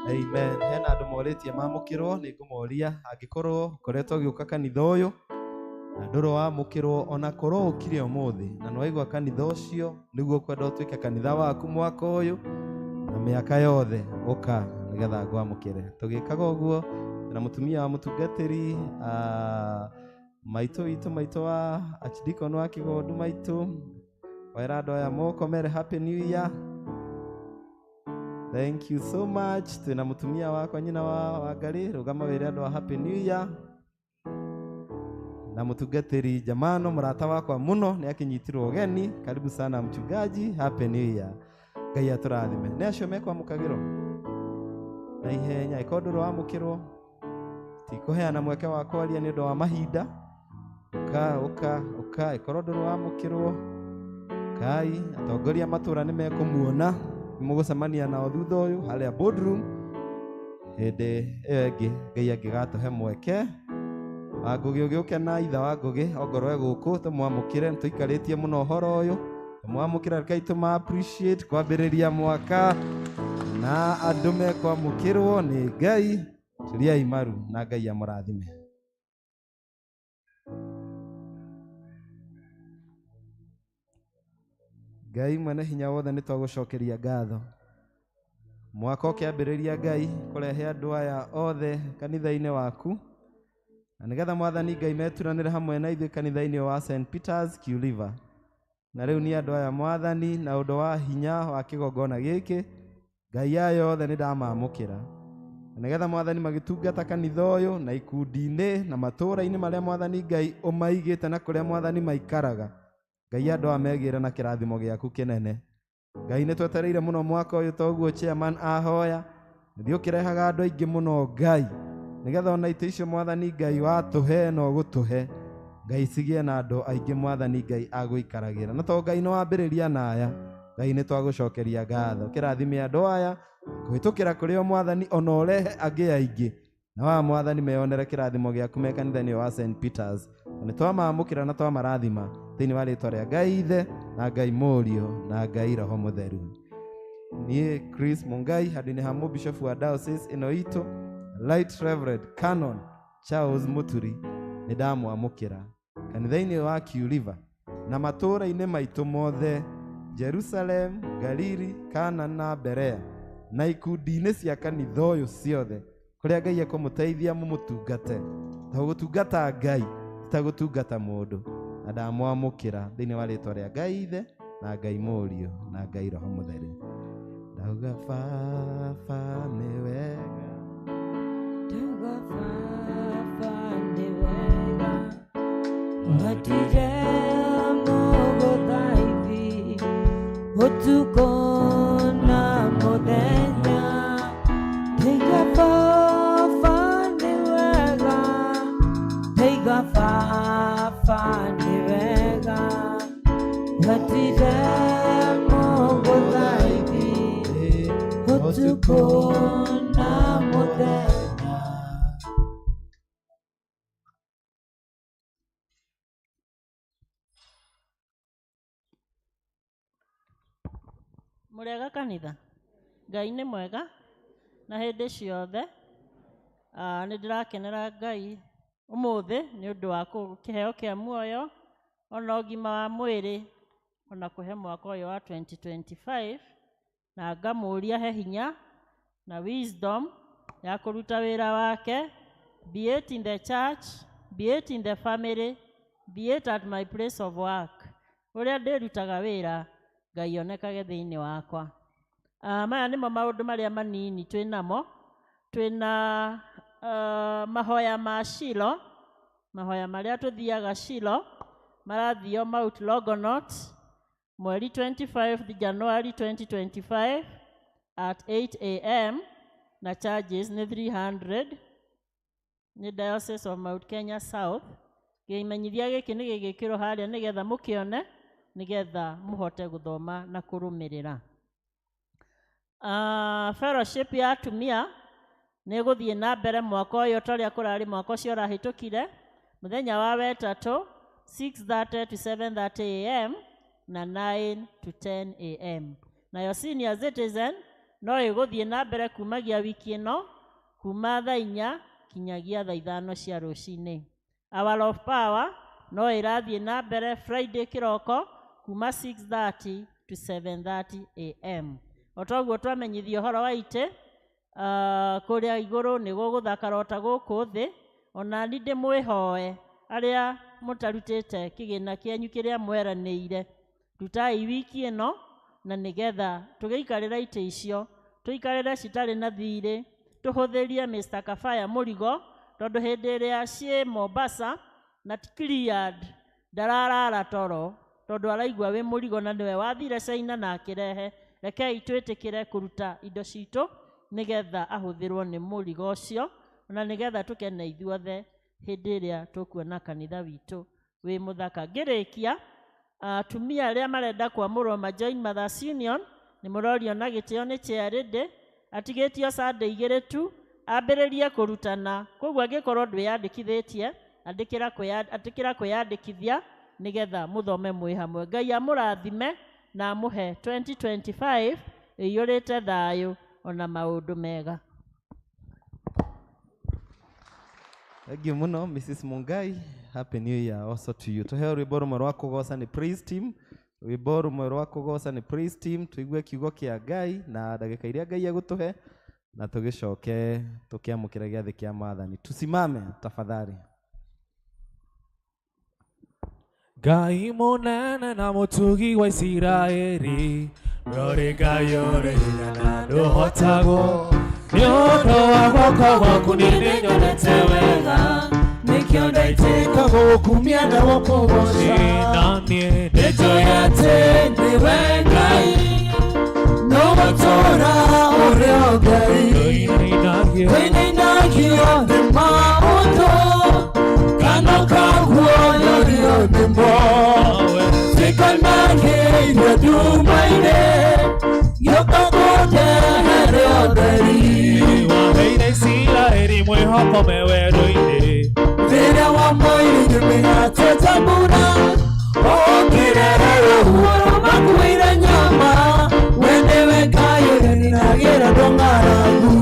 Amen. Hena andũ morĩtie mamũkĩrwo, nĩ ngũmoria angĩkorwo ũkoretwo ũgĩũka kanitha ũyũ na ndũrĩ wamũkĩrwo, ona korwo ũkire ũmũthĩ na nĩwaigua kanitha ũcio nĩguo ũkwenda ũtuĩke kanitha waku mwaka ũyũ na mĩaka yothe, ũka nĩgetha ngwamũkĩre. Tũgĩkaga ũguo na mũtumia wa mũtungatĩri maitũ witũ, maitũ wa archdeacon wa Kĩgondu maitũ, wera andũ aya moko mere happy new year. Thank you so much. Twĩna mũtumia wakwa nyina wa Wangarĩ, rũgama wĩre andũ a happy new year. Na mũtungatĩri Jamano mũrata wakwa mũno nĩ akĩnyitirwo ũgeni. Karibu sana mchungaji, happy new year. Ngai atũrathime. Nĩ acio mekwamũkagĩrwo na ihenya, ĩkorwo ndũrĩ wamũkĩrwo tikũheana mweke wa kwaria nĩ ũndũ wa mahinda. Ũka ũka ũka, ĩkorwo ndũrĩ wamũkĩrwo kai, atongoria matũra nĩ mekũmuona, nĩmũgũcemania nao thutha ũyũ harĩa boardroom. Hĩndĩ ĩyo ĩngĩ Ngai angĩgatũhe mweke wa Ngũgĩ ũgĩũke na itha wa Ngũgĩ ongorwo e gũkũ tũmwamũkĩre, nĩtũikarĩtie mũno ũhoro ũyũ, tũmwamũkĩre, rekei tũma appreciate kwambĩrĩria mwaka na andũ mekwamũkĩrwo nĩ Ngai. Turiai maru na Ngai amũrathime. Ngai mwene hinya wothe nĩ twagũcokeria ngatho. Mwaka ũkĩambĩrĩria Ngai kũrehe andũ aya othe kanitha-inĩ waku, na nĩgetha mwathani Ngai meturanĩre hamwe na ithuĩ kanitha-inĩ wa St. Peter's Kew River. Na rĩu nĩ andũ aya mwathani na ũndũ wa hinya wa kĩgongona gĩkĩ, Ngai aya othe nĩ ndamamũkĩra. Na nĩgetha mwathani magĩtungata kanitha ũyũ na ikundi-inĩ na matũũra-inĩ marĩa mwathani Ngai ũmaigĩte na kũrĩa mwathani maikaraga, Ngai andũ aya megĩre na kĩrathimo gĩaku kĩnene. Ngai nĩ twetereire mũno mwaka ũyũ toguo chairman ahoya, nĩthiĩ ũkĩrehaga andũ aingĩ mũno Ngai, nĩgetha ona itĩ icio mwathani Ngai watũhe na ũgũtũhe, Ngai cigĩe na andũ aingĩ mwathani Ngai agũikaragĩra. Na to Ngai nĩ wambĩrĩria na aya, Ngai nĩ twagũcokeria ngatho. Kĩrathime andũ aya kũhĩtũkĩra kũrĩ o mwathani, ona ũrehe angĩ aingĩ, na wa mwathani meyonere kĩrathimo gĩaku me kanitha-inĩ wa St. Peters. Na nĩ twamamũkĩra na twamarathima thĩinĩ wa rĩtwa rĩa Ngai Ithe na Ngai Mũriũ na Ngai Roho Mũtheru. Niĩ Chris Mungai handũ-inĩ ha mũbishofu wa diocese ĩno itũ, Right Reverend Canon Charles Muturi, nĩ ndamwamũkĩra kanitha-inĩ wa Kew River na matũũra-inĩ maitũ mothe, Jerusalem, Galili, Kana na Berea, na ikundi-inĩ cia kanitha ũyũ ciothe, kũrĩa Ngai ekũmũteithia mũmũtungate. Ta gũtungata Ngai ti ta gũtungata mũndũ. Na ndamwamũkĩra thĩinĩ wa rĩtwa rĩa Ngai Ithe na Ngai Mũriũ na Ngai Roho Mũtheru. Ndauga Baba nĩ wega, Ndauga Baba nĩ wega, Ngatire mũgũthaithi ũtukũ na mũthenya. Ndauga Baba nĩ wega, Ndauga Baba nĩ wega, Ngatire mũgũthaithi ũtukũ na mũthenya. Mũrĩega kanitha? Ngai nĩ mwega na hĩndĩ ciothe. Nĩ ndĩrakenera Ngai ũmũthĩ nĩ ũndũ wa kĩheo kĩa muoyo ona ũgima wa mwĩrĩ ona kũhe mwaka ũyũ wa 2025, na ngamũria he hinya na wisdom ya kũruta wĩra wake, be it in the church, be it in the family, be it at my place of work. Ũrĩa ndĩrutaga wĩra Ngai onekage thĩinĩ wakwa. Maya nĩmo maũndũ marĩa manini twĩ namo. Twĩna mahoya ma Shilo, mahoya marĩa tũthiaga Shilo marathio Mount Longonot mweri 25 January 2025 at 8 a.m. na charges nĩ 300, nĩ Diocese of Mount Kenya South. Kĩmenyithia gĩkĩ nĩ gĩgĩkĩrwo harĩa nĩgetha mũkĩone, nĩgetha mũhote gũthoma na kũrũmĩrĩra. Fellowship ya atumia nĩ ĩgũthiĩ na mbere mwaka ũyũ ta ũrĩa kũrarĩ mwaka ũcio ũrahĩtũkire, mũthenya wa wetatũ 6:30 to 7:30 a.m. na 9 to 10 a.m. Nayo senior citizen no ĩgũthiĩ na mbere kumagia wiki ĩno kuma thaa 4 kinyagia thaa 5 cia rũcinĩ. Hour of Power no ĩrathiĩ na mbere Friday kĩroko kuma 6:30 to 7:30 a.m. O toguo twamenyithio ũhoro wa itĩ kũrĩa igũrũ nĩ gũgũthakara ota gũkũ thĩ. Ona ni ndĩmwĩhoe arĩa mũtarutĩte kĩgĩna kĩanyu kĩrĩa mweranĩire, rutai wiki ĩno na nĩgetha tũgĩikarĩra itĩ icio tũikarĩre citarĩ na thirĩ, tũhũthĩrie Mr. Kafaya mũrigo, tondũ hĩndĩ ĩrĩa ciĩ Mombasa na ti cleared ndararara toro, tondũ araigua wĩ mũrigo na nĩwe wathire China na akĩrehe. Rekei twĩtĩkĩre kũruta indo citũ nĩgetha ahũthĩrwo nĩ mũrigo ũcio, na nĩgetha tũkene ithuothe hĩndĩ ĩrĩa tũkuona kanitha witũ wĩ mũthaka. Ngĩrĩkia, atumia arĩa marenda kwamũrwo ma join Mothers Union nĩ mũrorio na gĩtĩo nĩ chair atigĩtio Sunday 2 tu ambĩrĩrie kũrutana. Koguo angĩkorwo ndwĩyandĩkithĩtie, andĩkĩra kwĩyandĩkithia nĩgetha mũthome mwĩ hamwe. Ngai amũrathime na amũhe 2025 ĩiyũrĩte thayũ ona maũndũ mega. Thank you muno Mrs. Mungai. Happy New Year also to you. Tuheo rwimbo rumwe rwa kũgoca nĩ praise team. Rwimbo rumwe rwa kũgoca nĩ praise team, tuigue kiugo kĩa Ngai na ndagĩka iria Ngai egũtũhe na tũgĩcoke tũkĩamũkĩra gĩathĩ kĩa Mwathani. Tusimame tafadhali. Ngai mũnene na mũtugi wa Isiraeli, ũrĩ Ngai ũrĩ hinya na ndũhotagwo, nĩ ũndũ wa guoko gwaku niĩ nĩnyonete wega, nĩkĩo ndaitĩka gũkumia na gũkũgoca. Na niĩ nĩnjũĩ atĩ nĩwe Ngai, no gũtũũra ũrĩ o Ngai. Tũinainagio nĩ maũndũ kana ũkaguoyorio nĩmo, twĩkanagĩire nduma-inĩ gĩũka kũndehere ũtheri. Waheire Isiraeli mwĩhoko me werũ-inĩ, rĩrĩa wamoirire mĩgate ta mbura, ũkĩrehe rũhuho rũmakuĩire nyama. We nĩwe Ngai ũrĩa ũninagĩra andũ ng'aragu.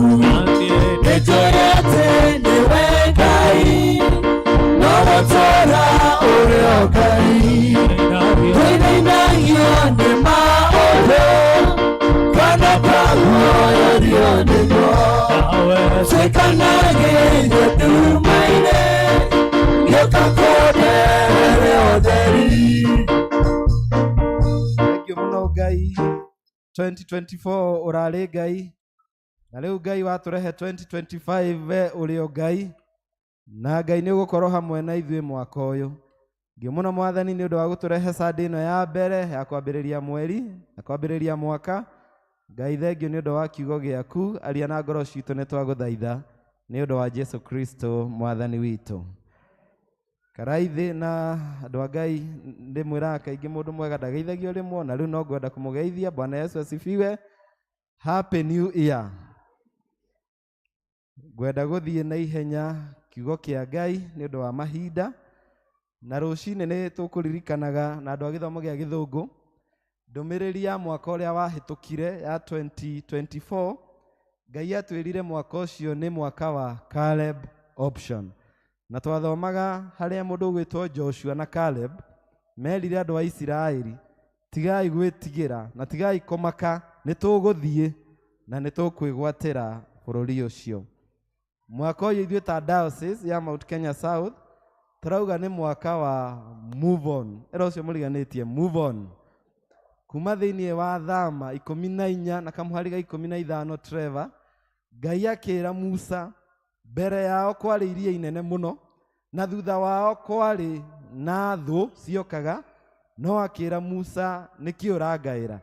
Nĩnjũĩ atĩ nĩwe Ngai, no gũtũũra ũrĩ o Ngai. Tũinainagio nĩ maũndũ kana ũkaguoyorio nĩmo, twĩkanagĩire nduma-inĩ gĩũka kũndehere ũtheri. Thank you muno Ngai. 2024 ũrarĩ Ngai na rĩu Ngai watũrehe 2025, we ũrĩ o Ngai na Ngai nĩ ũgũkorwo hamwe na ithuĩ mwaka ũyũ. Ngĩ mũno Mwathani nĩ ũndũ wa gũtũrehe Sunday ĩno ya mbere ya kwambĩrĩria mweri na kwambĩrĩria mwaka. Ngai thengio nĩ ũndũ wa kiugo gĩaku, aria na ngoro citũ, nĩ twagũthaitha nĩ ũndũ wa Jesu Kristo Mwathani witũ. Karaithi na andũ a Ngai, ndĩmwĩraga kaingĩ mũndũ mwega ndageithagio rĩmwe, na rĩu no ngwenda kũmũgeithia. Bwana Yesu asifiwe. Happy New Year. Ngwenda gũthiĩ na ihenya kiugo kĩa Ngai nĩ ũndũ wa mahinda, na rũcinĩ nĩ tũkũririkanaga na andũ a gĩthomo gĩa gĩthũngũ. Ndũmĩrĩri ya mwaka ũrĩa wahĩtũkire ya 2024, Ngai atwĩrire mwaka ũcio nĩ mwaka wa Caleb option. Na twathomaga harĩa mũndũ ũgwĩtwo Joshua na Caleb merire andũ a Isiraeli, tigai gwĩtigĩra na tigai kũmaka, nĩ tũgũthiĩ na nĩ tũkwĩgwatĩra bũrũri ũcio. Mwaka ũyũ ithuĩ ta Diocese ya Mount Kenya South tũrauga nĩ mwaka wa move on. Ĩra ũcio mũriganĩtie, move on. Kuma thĩinĩ wa Thama 14 na kamũhari ga 15, Trevor, Ngai akĩra Musa mbere yao kwarĩ iria inene mũno na thutha wao kwarĩ na thũ ciokaga, no akĩra Musa nĩkĩ ũrangaĩra,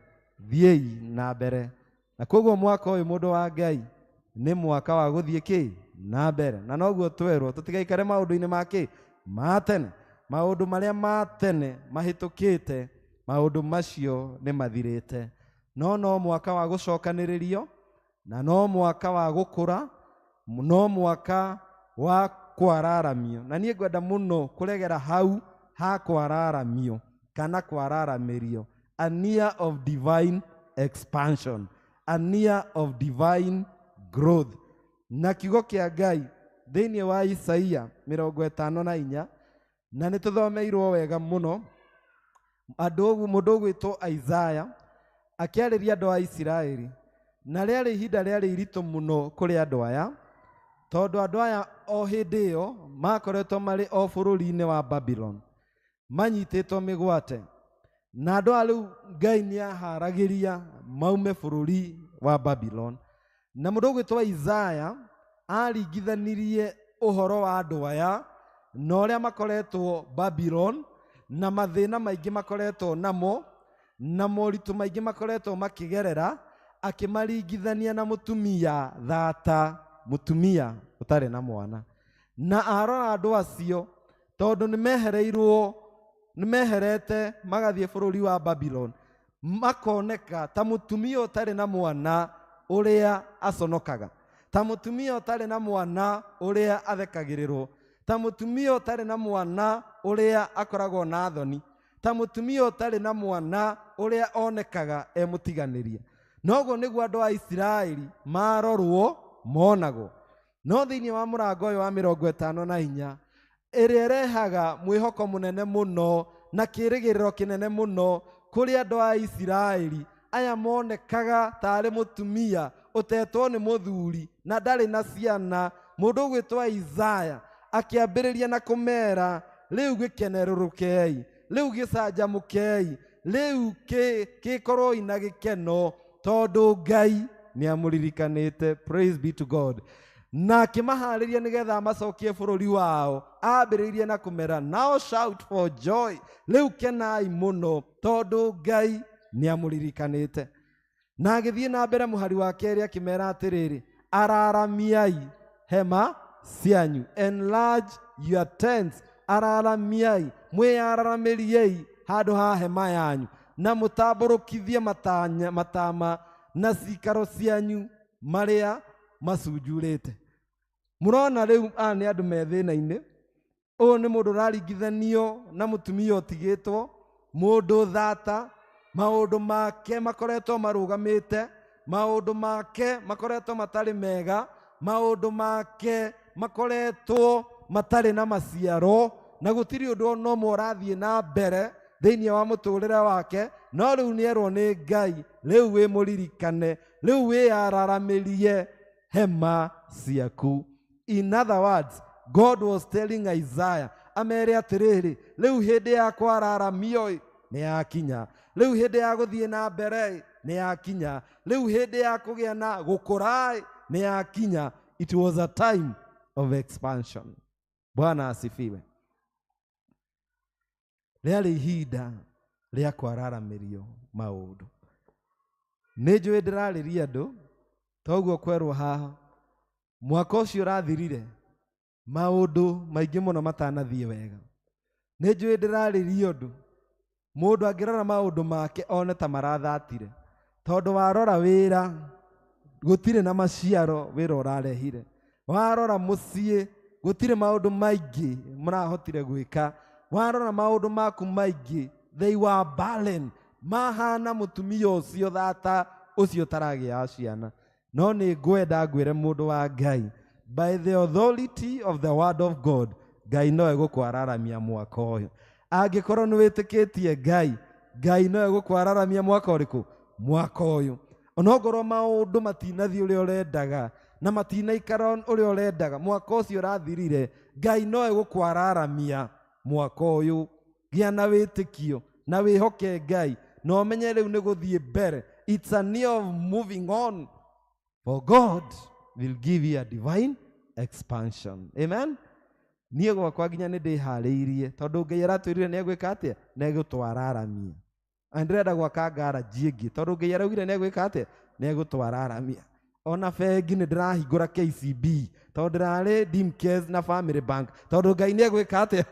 thiĩi na mbere. Na koguo mwaka ũyũ mũndũ wa Ngai nĩ mwaka wa gũthiĩ kĩ na mbere, na noguo twerwo tũtigaikare maũndũ-inĩ ma kĩ ma tene. Maũndũ marĩa ma tene mahĩtũkĩte, maũndũ macio nĩ mathirĩte. No no mwaka wa gũcokanĩrĩrio, na no mwaka wa gũkũra, no mwaka wa kwararamio. Na niĩ ngwenda mũno kũregera hau ha kwararamio kana kwararamĩrio, a year of divine expansion, a year of divine growth. Na kiugo kĩa Ngai thĩinĩ wa Isaia 54, na nĩ tũthomeirwo wega mũno. Andũ mũndũ ũgwĩtwo Isaiah akĩarĩria andũ a Isiraeli, na rĩarĩ ihinda rĩarĩ iritũ mũno kũrĩ andũ aya, tondũ andũ aya o hĩndĩ ĩyo makoretwo marĩ o bũrũri-inĩ wa Babylon manyitĩtwo mĩgwate, na andũ aya rĩu Ngai nĩ aharagĩria maume bũrũri wa Babylon. Na mũndũ ũgwĩtwo Isaiah aringithanirie ũhoro wa andũ aya na ũrĩa makoretwo Babylon, na mathĩna maingĩ makoretwo namo, na moritũ maingĩ makoretwo makĩgerera, akĩmaringithania na mũtumia thata, mũtumia ũtarĩ na mwana. Na arora andũ acio, tondũ nĩ meherete magathiĩ bũrũri wa Babylon, makoneka ta mũtumia ũtarĩ na mwana ũrĩa aconokaga, ta mũtumia ũtarĩ na mwana ũrĩa athekagĩrĩrwo, ta mũtumia ũtarĩ na mwana ũrĩa akoragwo na thoni, ta mũtumia ũtarĩ na mwana ũrĩa onekaga e mũtiganĩria. Noguo nĩguo andũ a Isiraeli marorwo monagwo. No thĩinĩ wa mũrango ũyũ wa 54, ĩrĩa ĩrehaga mwĩhoko mũnene mũno na kĩĩrĩgĩrĩro kĩnene mũno kũrĩ andũ a Isiraeli aya monekaga tarĩ mũtumia ũtetwo nĩ mũthuri na ndarĩ na ciana. Mũndũ ũgwĩtwo Isaiah akĩambĩrĩria na kũmera, rĩu gĩkenerũrũkei, rĩu gĩcanjamũkei, rĩu gĩkorwoi na gĩkeno, tondũ Ngai nĩ amũririkanĩte. Praise be to God. Na akĩmaharĩria nĩgetha amacokie bũrũri wao. Ambĩrĩirie na kũmera, now shout for joy, rĩu kenai mũno tondũ Ngai nĩ amũririkanĩte. Na agĩthiĩ na mbere mũhari wa kerĩ akĩmera atĩrĩrĩ, araramiai hema cianyu, enlarge your tents, araramiai, mwĩyararamĩriei handũ ha hema yanyu, na mũtambũrũkithie matama na cikaro cianyu marĩa macunjurĩte. Mũrona rĩu aya nĩ andũ me thĩna-inĩ. Ũyũ nĩ mũndũ ũraringithanio na mũtumia ũtigĩtwo, mũndũ thata, maũndũ make makoretwo marũgamĩte, maũndũ make makoretwo matarĩ mega, maũndũ make makoretwo matarĩ na maciaro, na gũtirĩ ũndũ ona ũmwe ũrathiĩ na mbere thĩinĩ wa mũtũrĩre wake. No rĩu nĩerwo nĩ Ngai, rĩu wĩmũririkane, rĩu wĩyararamĩrie hema ciaku. In other words, God was telling Isaiah, amere atĩrĩrĩ, rĩu hĩndĩ ya kwararamio nĩ yakinya, rĩu hĩndĩ ya gũthiĩ na mbere nĩ yakinya, rĩu hĩndĩ ya kũgĩa na gũkũra nĩ yakinya. It was a time of expansion. Bwana asifiwe. Rĩarĩ ihinda rĩa kwararamĩrio maũndũ. Nĩ njũĩ ndĩrarĩria andũ, toguo kwerwo haha, mwaka ũcio ũrathirire maũndũ maingĩ mũno matanathiĩ wega. Nĩ njũĩ ndĩrarĩria ũndũ, mũndũ angĩrora maũndũ make one ta marathatire, tondũ warora wĩra gũtirĩ na maciaro wĩra ũrarehire, warora mũciĩ gũtirĩ maũndũ maingĩ mũrahotire gwĩka, warora maũndũ maku maingĩ they were barren, Mahana mũtumia ũcio thata ũcio ũtaragĩa ciana. No nĩ ngwenda ngwĩre mũndũ wa Ngai, by the authority of the word of God, Ngai no egũkwararamia mwaka ũyũ. Angĩkorwo nĩ wĩtĩkĩtie Ngai, Ngai no egũkwararamia mwaka ũrĩkũ? Mwaka ũyũ. Onongorwo maũndũ matinathiĩ ũrĩa ũrendaga na matinaikara ũrĩa ũrendaga, mwaka ũcio ũrathirire, Ngai no egũkwararamia mwaka ũyũ. Gĩa na wĩtĩkio na wĩhoke Ngai na ũmenye rĩu nĩ gũthiĩ mbere. It's a year of moving on, for God will give you a divine expansion. Amen. Niĩ gwakwa nginya nĩ ndĩharĩirie tondũ Ngai aratwĩrire nĩ egwĩka atĩa? Nĩ egũtwararamia. Na ndĩrenda gwaka ngaraji ĩngĩ tondũ Ngai araugire nĩ egwĩka atĩa? Nĩ egũtwararamia. Ona bengi nĩ ndĩrahingũra KCB tondũ ndĩrarĩ Dimkes na Family Bank tondũ Ngai nĩ egwĩka atĩa?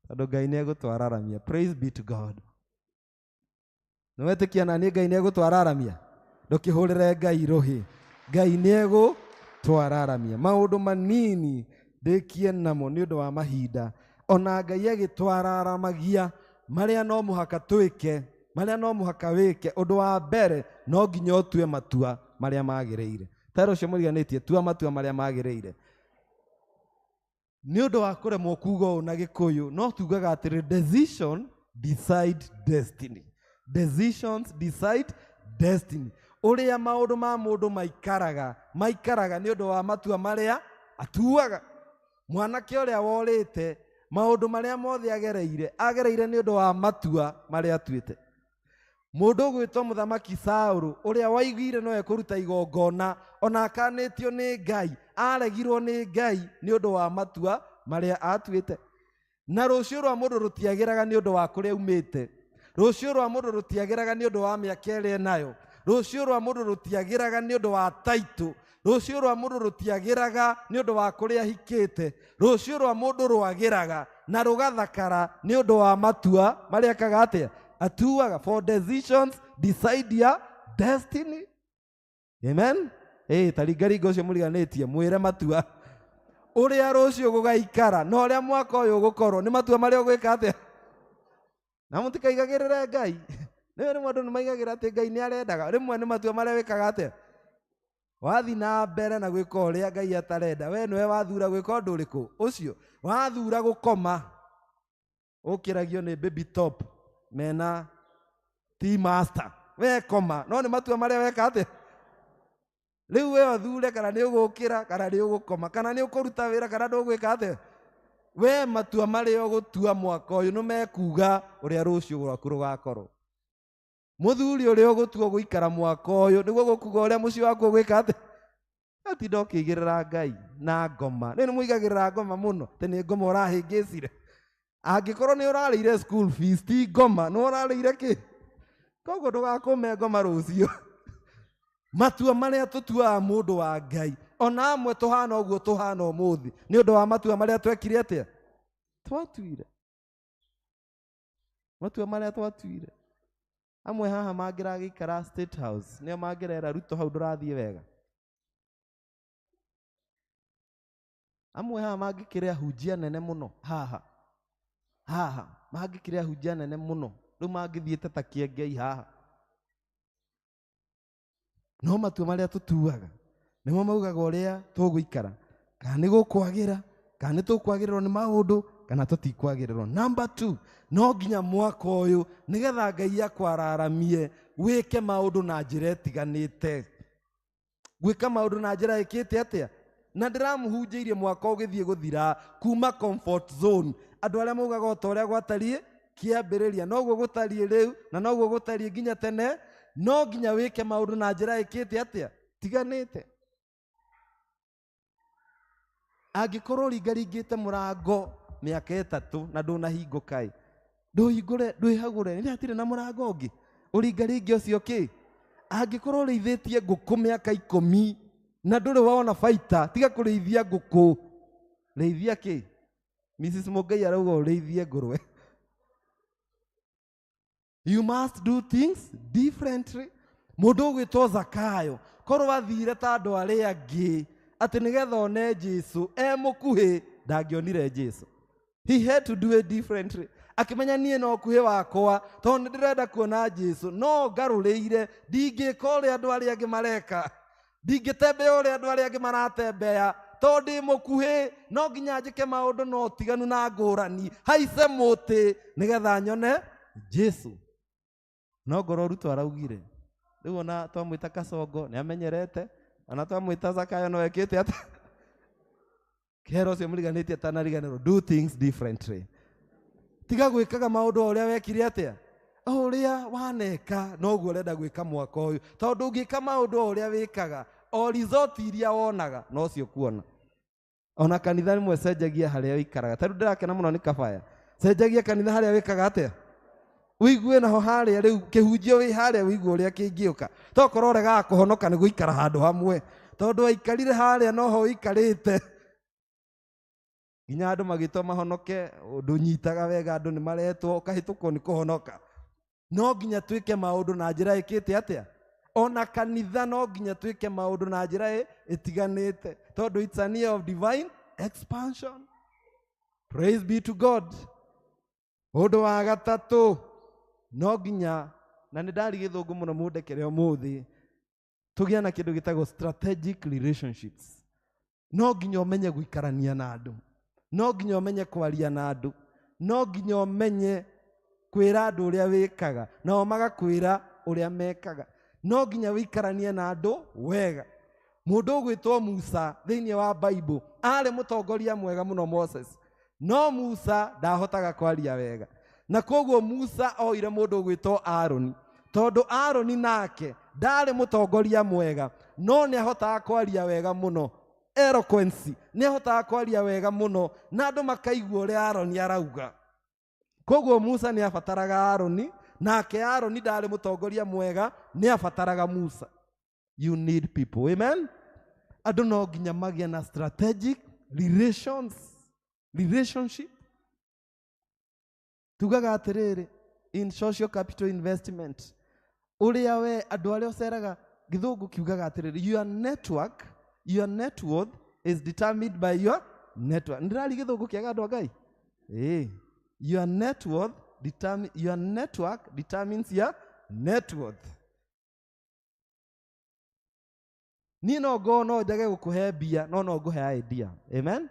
Tondũ Ngai nĩ egũtwararamia. Praise be to God. Nĩ wetĩkia na niĩ Ngai nĩ egũtwararamia? Ndũkĩhũrĩre Ngai rũhĩ. Ngai nĩ egũtwararamia. Maũndũ manini ndĩkie namo nĩ ũndũ wa mahinda. Ona Ngai agĩtwararamagia marĩa no mũhaka twĩke, marĩa no mũhaka wĩke. Ũndũ wa mbere no nginya ũtue matua marĩa magĩrĩire. Tera ũcio mũriganĩtie, tua matua marĩa magĩrĩire. Nĩ ũndũ wa kũremwo kuga ũũ na Gĩkũyũ, no tugaga atĩrĩ, decision decide destiny. Decisions decide destiny. Ũrĩa maũndũ ma mũndũ maikaraga, maikaraga nĩ ũndũ wa matua marĩa atuaga. Mwanake ũrĩa worĩte, maũndũ marĩa mothe agereire, agereire nĩ ũndũ wa matua marĩa atuĩte. Mũndũ ũgwĩtwo Mũthamaki Saũlũ, ũrĩa waiguire no ekũruta igongona, ona akanĩtio nĩ Ngai, aregirwo nĩ Ngai nĩ ũndũ wa matua marĩa atuĩte. Na rũciũ rwa mũndũ rũtiagĩraga nĩ ũndũ wa kũrĩa aumĩte. Rũciũ rwa mũndũ rũtiagĩraga nĩ ũndũ wa mĩaka ĩrĩa enayo. Rũciũ rwa mũndũ rũtiagĩraga nĩ ũndũ wa taitũ. Rũciũ rwa mũndũ rũtiagĩraga nĩ ũndũ wa kũrĩa ahikĩte. Rũciũ rwa mũndũ rwagĩraga na rũgathakara nĩ ũndũ wa matua marĩa ekaga atĩa? Atuaga. For decisions decide your destiny. Amen. Ta ringaringa ũcio mũriganĩtie, mwĩre matua ũrĩa rũciũ gũgaikara na ũrĩa mwaka ũyũ ũgũkorwo nĩ matua marĩa ũgwĩka atĩa. Na mũtikaigagĩrĩre Ngai. Rĩmwe rĩmwe andũ nĩmaigagĩra atĩ Ngai nĩ arendaga, rĩmwe nĩ matua marĩa wĩkaga atĩa. Wathiĩ na mbere na gwĩka ũrĩa Ngai atarenda, we nĩwe wathura gwĩka ũndũ ũrĩkũ ũcio. Wathura gũkoma, ũkĩragio nĩ baby top mena tea master, we koma, no nĩ matua marĩa weka atĩa. Rĩu we ũthure kana nĩ ũgũkĩra kana nĩ ũgũkoma, kana nĩ ũkũruta wĩra kana ndũgwĩka atĩa. We matua marĩa ũgũtua mwaka ũyũ nĩ mekuga ũrĩa rũciũ rwaku rũgakorwo. Mũthuri ũrĩa ũgũtua gũikara mwaka ũyũ nĩguo gũkuga ũrĩa mũciĩ waku ũgwĩka atĩa. Atinda ũkĩigĩrĩra Ngai na ngoma. Nĩ mũigagĩrĩra ngoma mũno, atĩ nĩ ngoma ũrahĩngĩcire. Angĩkorwo nĩ ũrarĩire school fees ti ngoma, nĩ ũrarĩire kĩ? Koguo ndũgakũme ngoma rũciũ. Matua marĩa tũtuaga mũndũ wa Ngai, ona amwe tũhana ũguo tũhana ũmũthĩ, nĩ ũndũ wa matua marĩa twekire atĩa? Twatuire. Matua marĩa twatuire. Amwe haha mangĩragĩikara State House, nĩo mangĩrera Ruto hau ndũrathiĩ wega. Amwe haha mangĩkĩrĩa hunjia nene mũno haha. Haha mangĩkĩrĩa hunjia nene mũno, rĩu mangĩthiĩte ta Kĩengei haha. No matua marĩa tũtuaga nĩmo maugaga ũrĩa tũgũikara, kana nĩ gũkwagĩra, kana nĩ tũkwagĩrĩrwo nĩ maũndũ, kana tũtikwagĩrĩrwo. Number 2, no nginya mwaka ũyũ nĩgetha Ngai akwararamie wĩke maũndũ na njĩra ĩtiganĩte. Gwĩka maũndũ na njĩra ĩkĩte atĩa? Na ndĩramũhunjĩirie mwaka ũgĩthiĩ gũthira kuma comfort zone. Andũ arĩa maugaga o ta ũrĩa gwatariĩ kĩambĩrĩria, noguo gũtariĩ rĩu na noguo gũtariĩ nginya tene. No nginya wĩke maũndũ na njĩra ĩkĩte atĩa? Tiganĩte. Angĩkorwo ũringaringĩte mũrango mĩaka 3 na ndũnahingũka-ĩ, ndũhingũre, ndwĩhagũre, nĩ hatirĩ na mũrango ũngĩ ũringaringe ũcio kĩ? Angĩkorwo ũrĩithĩtie ngũkũ mĩaka 10 na ndũrĩ wona baita, tiga kũrĩithia ngũkũ, rĩithia kĩ? Mrs Mũngai arauga ũrĩithie ngũrwe. You must do things differently. Mũndũ ũgwĩtwo Zakayo, korwo athire ta andũ arĩa angĩ atĩ nĩgetha one Jesu e mũkuhĩ, ndangĩonire Jesu. He had to do it differently. Akĩmenya niĩ no ũkuhĩ wakwa tondũ nĩ ndĩrenda kuona Jesu no ngarũrĩire ndingĩka ũrĩa andũ arĩa angĩ mareka ndingĩtembea ũrĩa andũ arĩa angĩ maratembea tondũ ndĩ mũkuhĩ no nginya njĩke maũndũ na ũtiganu na ngũrani haice mũtĩ nĩgetha nyone Jesu. No ngorwo Ruto araugire rĩu ona twamwĩta Kasongo nĩ amenyerete ona twamwĩta Zakayo no ekĩte atĩa kĩhero ũcio mũriganĩtie atanariganĩrwo. Do things differently. Tiga gwĩkaga maũndũ o ũrĩa wekire atĩa o ũrĩa waneka noguo ũrenda gwĩka mwaka ũyũ tondũ ũngĩka maũndũ o ũrĩa wĩkaga o result iria wonaga nocio kuona. Ona kanitha rĩmwe cenjagia harĩa ũikaraga. Ta rĩu ndĩrakena mũno nĩ Kabaya. Cenjagia kanitha harĩa wĩkaga atĩa ũigue naho harĩa rĩu kĩhunjio wĩ harĩa ũigue ũrĩa kĩngĩũka. Tokorwo ũregaga kũhonoka nĩ gũikara handũ hamwe tondũ waikarire harĩa noho ũikarĩte nginya andũ magĩtwo mahonoke ndũnyitaga wega andũ nĩ maretwo ũkahĩtũkwo nĩ kũhonoka. No nginya twĩke maũndũ na njĩra ĩkĩte atĩa ona kanitha no nginya twĩke maũndũ na njĩra ĩtiganĩte tondũ it's a year of divine expansion. Praise be to God. Ũndũ wa gatatũ no nginya na nĩ ndari gĩthũngũ mũno mũndekere ũmũthĩ tũgĩe na kĩndũ gĩtagwo strategic relationships. No nginya ũmenye gũikarania na andũ, no nginya ũmenye kwaria na andũ, no nginya ũmenye kwĩra andũ ũrĩa wĩkaga nao magakwĩra ũrĩa mekaga. No nginya wĩikaranie na andũ wega. Mũndũ ũgwĩtwo Musa thĩinĩ wa Bible arĩ mũtongoria mwega mũno Moses, no Musa ndahotaga kwaria wega na koguo Musa oire mũndũ ũgwĩtwo Aroni tondũ Aroni nake ndarĩ mũtongoria mwega no nĩ ahotaga kwaria wega mũno. Eloquence nĩ ahotaga kwaria wega mũno na andũ makaigua ũrĩa Aroni arauga. Koguo Musa nĩ abataraga Aroni nake Aroni ndarĩ mũtongoria mwega nĩ abataraga Musa. You need people. Amen. Andũ no nginya magĩe na strategic relations, relationship. Tugaga atĩrĩrĩ in social capital investment ũrĩa we andũ arĩa ũceraga gĩthũngũ kiugaga atĩrĩrĩ your network, your net worth is determined by your network. Ndĩrari gĩthũngũ kĩaga andũ a Ngai. Your net worth determine, your network determines your net worth. Niĩ no ngorwo no njage gũkũhe mbia no no ngũhe idea. Amen.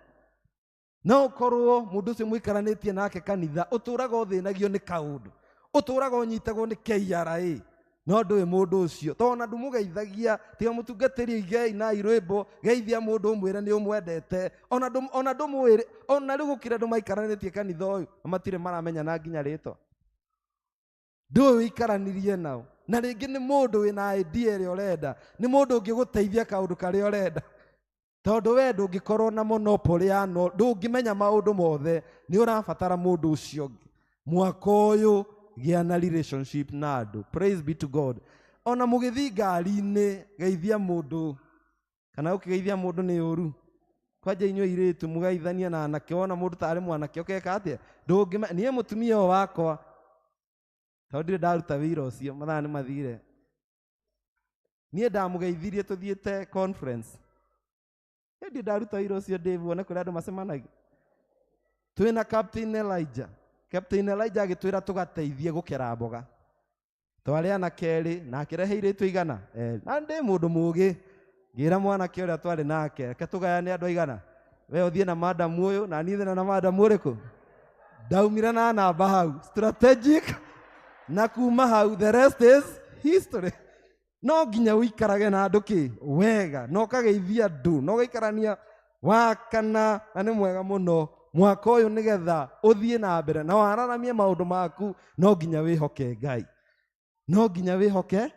No ũkorwo mũndũ ũcio mũikaranĩtie nake kanitha ũtũraga ũthĩnagio nĩ kaũndũ ũtũraga ũnyitagwo nĩ KRA no ndũĩ mũndũ ũcio tondũ ona ndũmũgeithagia tiga mũtungatĩri igei na irwĩmbo geithia mũndũ ũmwĩre nĩ ũmwendete ona ndũmwĩre ona rĩu gũkĩra andũ maikaranĩtie kanitha ũyũ na matirĩ maramenyana nginya rĩtwa ndũĩ ũikaranirie nao na rĩngĩ nĩ mũndũ wĩna idea ĩrĩa ũrenda nĩ mũndũ ũngĩgũteithia kaũndũ karĩa ũrenda tondũ we ndũngĩkorwo na monopoly ya no ndũngĩmenya maũndũ mothe nĩ ũrabatara mũndũ ũcio ũngĩ. Mwaka ũyũ gĩa na relationship na andũ. Praise be to God. Ona mũgĩthiĩ ngari-inĩ geithia mũndũ kana ũkĩgeithia mũndũ nĩ ũru kwanja inyuĩ airĩtu mũgeithania na anake wona mũndũ tarĩ mwanake ũkeka atĩa ndũngĩme niĩ mũtumia ũyũ wakwa tondũ ndirĩ ndaruta wĩra ũcio mathaa nĩ mathire niĩ ndamũgeithirie tũthiĩte conference hĩndĩ ndaruta wĩra ũcio Dave wone kũrĩa andũ macemanagia twĩna Captain Elijah. Captain Elijah agĩtwĩra tũgateithie gũkera mboga twarĩ anake erĩ na akĩrehe airĩtu igana na ndĩ mũndũ mũũgĩ ngĩra mwanake ũrĩa twarĩ nake reke tũgayane andũ aigana we ũthiĩ na madam ũyũ na niĩ thĩna na madam ũrĩkũ ndaumire na namba hau strategic na kuma hau the rest is history. No nginya ũikarage na andũ kĩ wega na ũkageithia andũ na ũgaikarania wakana na nĩ mwega mũno mwaka ũyũ nĩgetha ũthiĩ na mbere na wararamie maũndũ maku no nginya wĩhoke Ngai. No nginya wĩhoke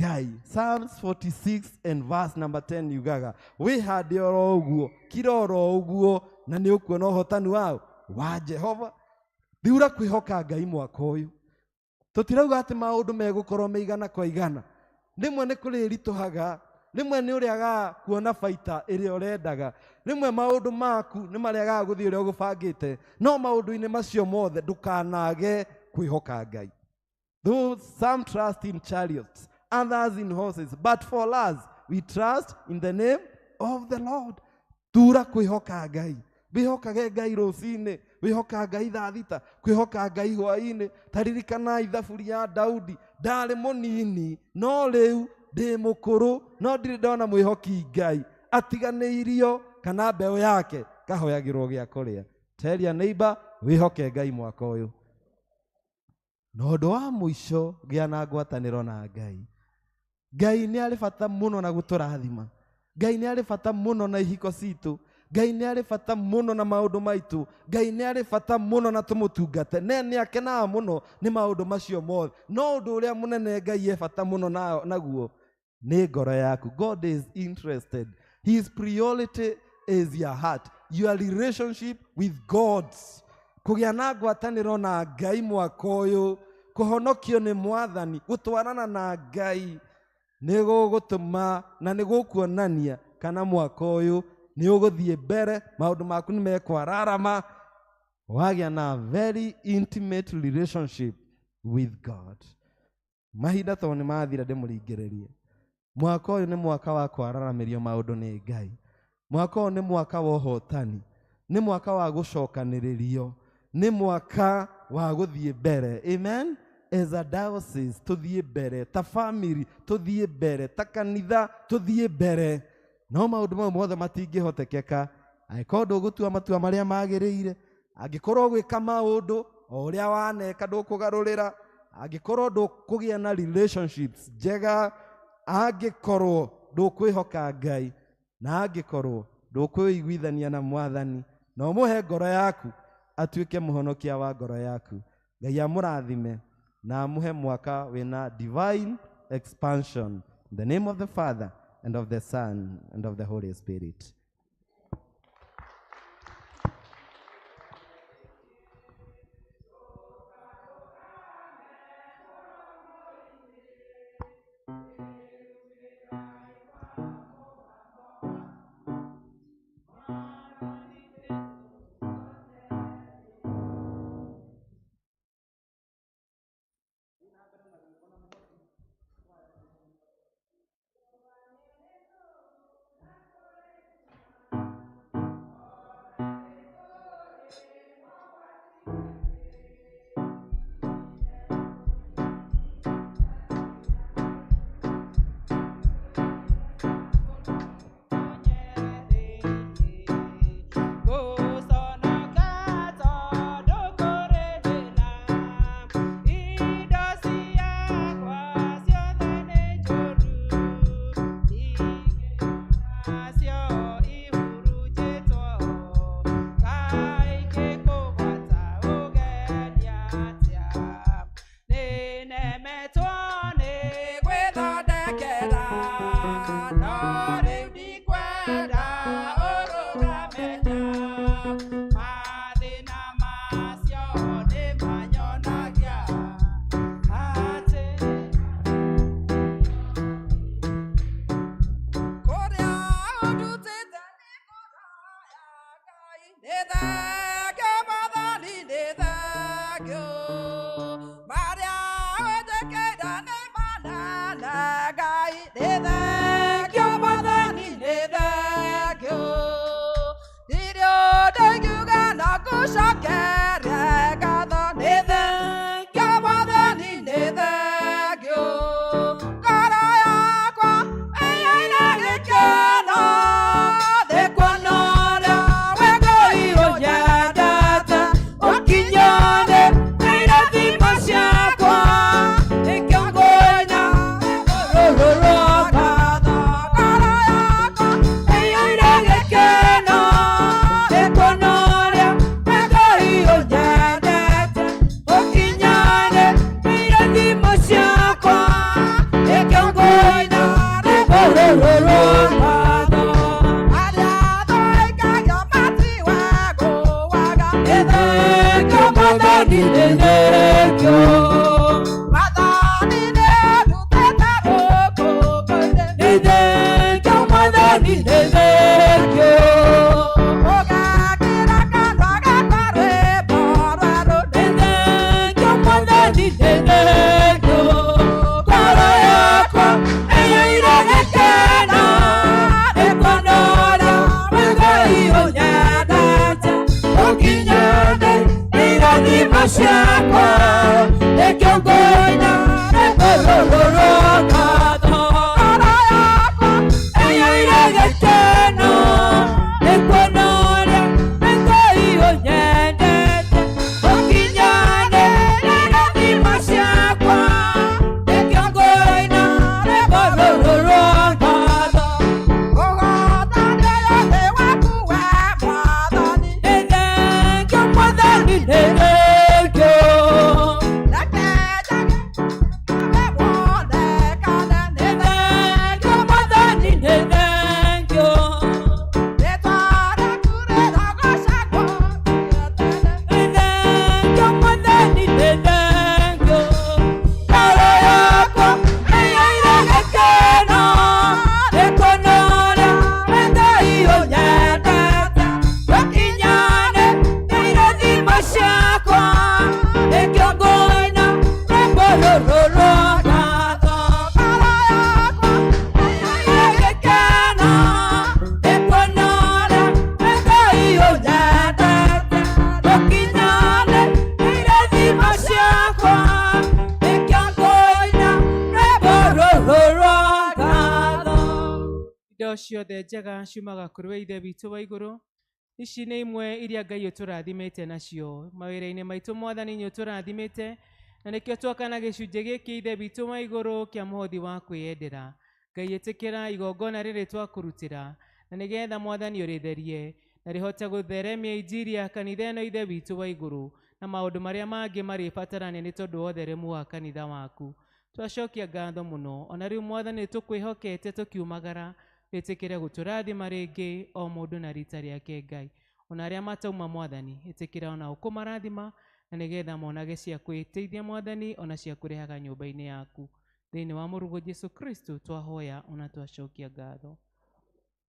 Ngai. Psalms 46 and verse number 10 yugaga wĩhande oro ũguo kira oro ũguo na nĩ ũkuona ũhotani wao wa Jehova. Thiura kwĩhoka Ngai mwaka ũyũ. Tũtirauga atĩ maũndũ megũkorwo me igana kwa igana rĩmwe nĩ kũrĩritũhaga rĩmwe nĩ ũrĩagaga kuona baita ĩrĩa ũrendaga rĩmwe maũndũ maku nĩ marĩagaga gũthiĩ ũrĩa ũgũbangĩte no maũndũ-inĩ macio mothe ndũkanage kwĩhoka Ngai. Though some trust in chariots, others in horses, but for us we trust in the name of the Lord. Tura kwĩhoka Ngai. Wĩhokage Ngai rũcinĩ, Wĩhoka Ngai thaa thita, kwĩhoka Ngai hwaĩ-inĩ. Ta ririkanai thaburi ya Daudi, ndarĩ mũnini no rĩu ndĩ mũkũrũ, no ndirĩ ndona mwĩhoki Ngai atiganĩirio kana mbeũ yake kahoyagĩrwo gĩa kũrĩa. Tell your neighbor, wĩhoke Ngai mwaka ũyũ. Na ũndũ wa mũico, gĩa na ngwatanĩro na Ngai. Ngai nĩ arĩ bata mũno na gũtũrathima. Ngai nĩ arĩ bata mũno na ihiko citũ. Ngai nĩ arĩ bata mũno na maũndũ maitũ. Ngai nĩ arĩ bata mũno na tũmũtungate. Ne nĩ akenaga mũno nĩ maũndũ macio mothe. No ũndũ ũrĩa mũnene Ngai e bata mũno naguo nĩ ngoro yaku. God is interested. His priority is your heart, your relationship with God. Kũgĩa na ngwatanĩro na Ngai mwaka ũyũ, kũhonokio nĩ Mwathani, gũtwarana na Ngai nĩ gũgũtũma na nĩ gũkuonania kana mwaka ũyũ nĩ ũgũthiĩ mbere, maũndũ maku nĩ mekwararama, wagĩa na very intimate relationship with God. Mahinda tondũ nĩ mathira ndĩmũringĩrĩrie. Mwaka ũyũ nĩ mwaka wa kwararamĩrio maũndũ nĩ Ngai. Mwaka ũyũ nĩ mwaka wa ũhotani, nĩ mwaka wa gũcokanĩrĩrio, nĩ mwaka wa gũthiĩ mbere. Amen. As a diocese tũthiĩ mbere, ta family tũthiĩ mbere, ta kanitha tũthiĩ mbere. No maũndũ mau mothe matingĩhotekeka angĩkorwo ndũgũtua matua marĩa magĩrĩire, angĩkorwo gwĩka maũndũ o ũrĩa waneka ndũkũgarũrĩra, angĩkorwo ndũkũgĩa na relationships njega, angĩkorwo ndũkwĩhoka Ngai, na angĩkorwo ndũkwĩiguithania na Mwathani, na ũmũhe ngoro yaku atuĩke mũhonokia wa ngoro yaku. Ngai amũrathime na amũhe mwaka wĩna divine expansion. In the name of the Father, and of the Son, and of the Holy Spirit. Ngai ũnyendete, ũkinyane. Indo ciothe njega ciumaga kũrĩ we Ithe witũ wa igũrũ. Ici nĩ imwe iria Ngai ũtũrathimĩte nacio mawĩra-inĩ maitũ. Mwathani, nĩ ũtũrathimĩte, na nĩkĩo twoka na gĩcunjĩ gĩkĩ, Ithe witũ wa igũrũ, kĩa mũhothi wa kwĩyendera. Ngai, ĩtĩkĩra igongona rĩrĩ twakũrutĩra, na nĩgetha Mwathani ũrĩtherie na rĩhote gũtheremia injiri ya kanitha ĩno, Ithe witũ wa igũrũ, na maũndũ marĩa mangĩ marĩbatarania nĩ tondũ wa ũtheremu wa kanitha waku. Twacokia ngatho mũno. Ona rĩu, Mwathani, nĩ tũkwĩhokete tũkiumagara, wĩtĩkĩre gũtũrathima rĩngĩ, o mũndũ na rita rĩake. Ngai, ona arĩa matauma, Mwathani, ĩtĩkĩra ona ũkũmarathima, na nĩgetha monage cia kwĩteithia, Mwathani, ona cia kũrehaga nyũmba-inĩ yaku. Thĩinĩ wa mũrũguo Jesu Kristo twahoya ona twacokia ngatho.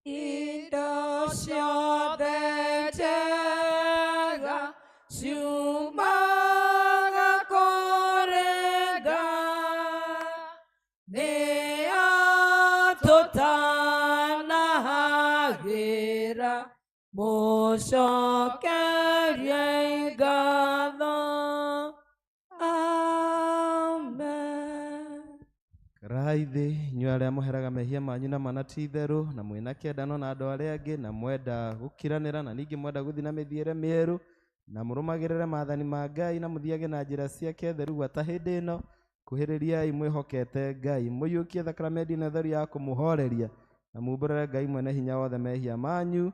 Indo ciothe njega ciumaga kũrĩ Ngai, nĩ atũtanahagĩra, mũcokerie ngatho. Amen. Karai thĩ, inyuĩ arĩa mũheraga mehia manyu na mana ti itherũ, na mwĩna kĩendano na andũ arĩa angĩ, na mwenda gũkiranĩra, na ningĩ mwenda gũthiĩ na mĩthiĩre mĩerũ, na mũrũmagĩrĩre maathani ma Ngai, na mũthiage na njĩra ciake theru gwata hĩndĩ ĩno. Kuhĩrĩriai mwĩhokete Ngai, mũiyũkie thakramenti ĩno theru ya kũmũhoreria, na mumbũrĩre Ngai mwene hinya wothe mehia manyu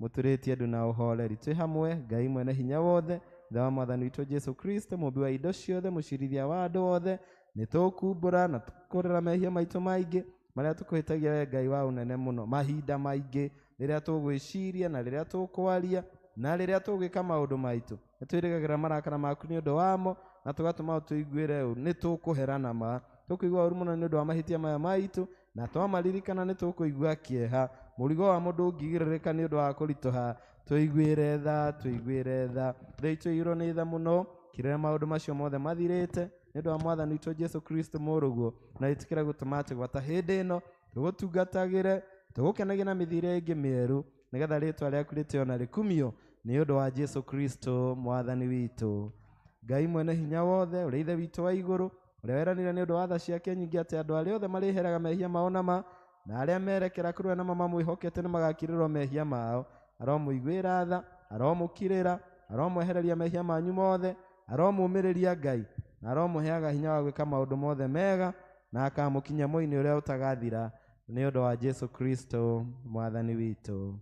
mũturĩtie ndu na ũhoreri. Twĩ hamwe, Ngai mwene hinya wothe, Ithe wa Mwathani witũ Jesu Kristo, mũmbi wa indo ciothe, mũcirithia wa andũ othe, nĩ tũkumbũra na tũkũrĩra mehia maitũ maingĩ marĩa tũkũhĩtagia we Ngai wa ũnene mũno mahinda maingĩ, rĩrĩa tũgwĩciria na rĩrĩa tũkwaria na rĩrĩa tũgwĩka maũndũ maitũ. Nĩ twĩrĩgagĩra marakara maku nĩ ũndũ wamo, na tũgatũma ũtũiguĩre ũru. Nĩ tũkũherana ma tũkũigua ũru mũno nĩ ũndũ wa mahĩtia maya maitũ, na twamaririkana nĩ tũkũigua kĩeha. Mũrigo wa mũndũ ũngĩgirĩrĩka nĩ ũndũ wa kũritũha. Tũiguĩre tha, tũiguĩre tha. Rĩu tũiyũrwo nĩ tha mũno kĩrĩra maũndũ macio mothe mathirĩte nĩ ũndũ wa Mwathani witũ Jesu Kristo mũrũguo, na ĩtĩkĩra gũtũma atĩ gwata hĩndĩ ĩno tũgũtungatagĩre, tũgũkenagie na mĩthiĩre ĩngĩ mĩerũ, nĩgetha rĩtwa rĩaku rĩtĩo na rĩkumio nĩ ũndũ wa Jesu Kristo Mwathani witũ. Ngai mwene hinya wothe, ũrĩa Ithe witũ wa igũrũ, ũrĩa weranire nĩ ũndũ wa tha ciake nyingĩ atĩ andũ arĩa othe marĩheraga mehia mao nama na arĩa merekera kũrĩ we nama mamwĩhokete nĩ magakirĩrwo mehia mao, aromũiguĩra tha, aromũkirĩra, aromwehereria mehia manyu mothe, aromũmĩrĩria Ngai, na aromũheaga hinya wa gwĩka maũndũ mothe mega, na akamũkinyia mũinĩ ũrĩa ũtagathira nĩ ũndũ wa Jesu Kristo Mwathani witũ.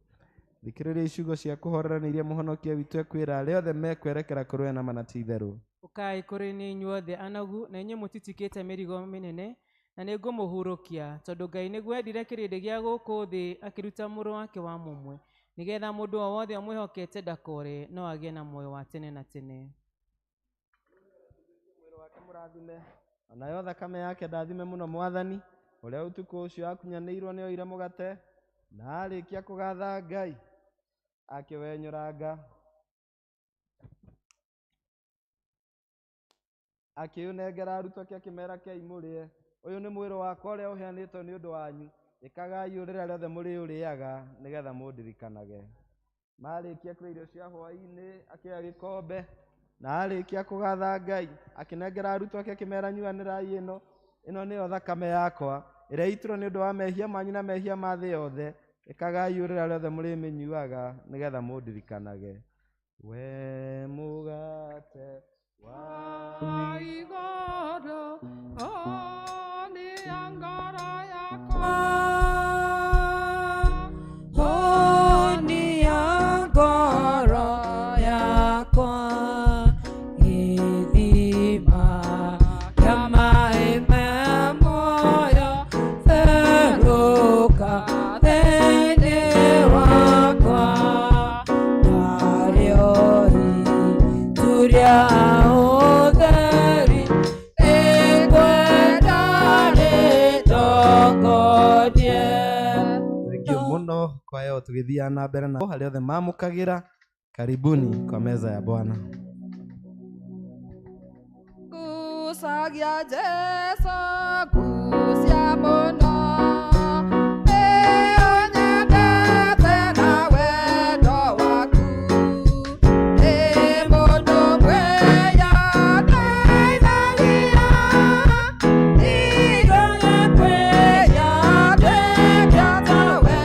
Thikĩrĩria ciugo cia kũhorerania iria Mũhonokia witũ ekwĩra arĩa othe mekwerekera kũrĩ we nama na ti itherũ. Ũkai kũrĩ niĩ inyuothe anogu na inyuĩ mũtitikĩte mĩrigo mĩnene, na nĩ ngũmũhurũkia, tondũ Ngai nĩguo endire kĩrĩndĩ gĩa gũkũ thĩ, akĩruta mũrũ wake wa mũmwe, nĩgetha mũndũ o wothe ũmwĩhokete ndakore, no agĩe na muoyo wa tene na tene. Mwĩrĩ wake mũrathime, onayo thakame yake ndathime mũno. Mwathani, ũrĩa ũtukũ ũcio akunyanĩirwo nĩ oire mũgate, na arĩkia kũgatha Ngai akĩwenyũranga, akĩũnengera arutwo ake, akĩmera, "Kei mũrĩe, ũyũ nĩ mwĩrĩ wakwa ũrĩa ũheanĩtwo nĩ ũndũ wanyu. Ĩkagai ũũ rĩrĩa rĩothe mũrĩũrĩaga nĩgetha mũndirikanage." Marĩkia kũrĩa irio cia hwaĩ-inĩ, akĩoya gĩkombe, na arĩkia kũgatha Ngai akĩnengera arutwo ake, akĩmera, "Nyuanĩrai ĩno, ĩno nĩyo thakame yakwa ĩrĩa ĩitirwo nĩ ũndũ wa mehia manyu na mehia ma thĩ yothe. Ĩkagai ũũ rĩrĩa rĩothe mũrĩmĩnyuaga nĩgetha mũndirikanage." We mũgate wa igũrũ, honia ngoro yakwa, honia ngoro yakwa, gĩthima kĩa maĩ me muoyo, therũka thĩinĩ wakwa, narĩo itu rĩa ũtheri nĩngwenda rĩtongorie. Thank you mũno kwa yo. Tũgĩthiaga na mbere na arĩa othe mamũkagĩra, karibuni kwa meza ya Bwana. Gucagia Jesu, gucia mũno, nĩũnyendete na wendo waku, nĩ mũndũ mwĩya ndeithagia, ndigage kwĩya ndĩke tawe.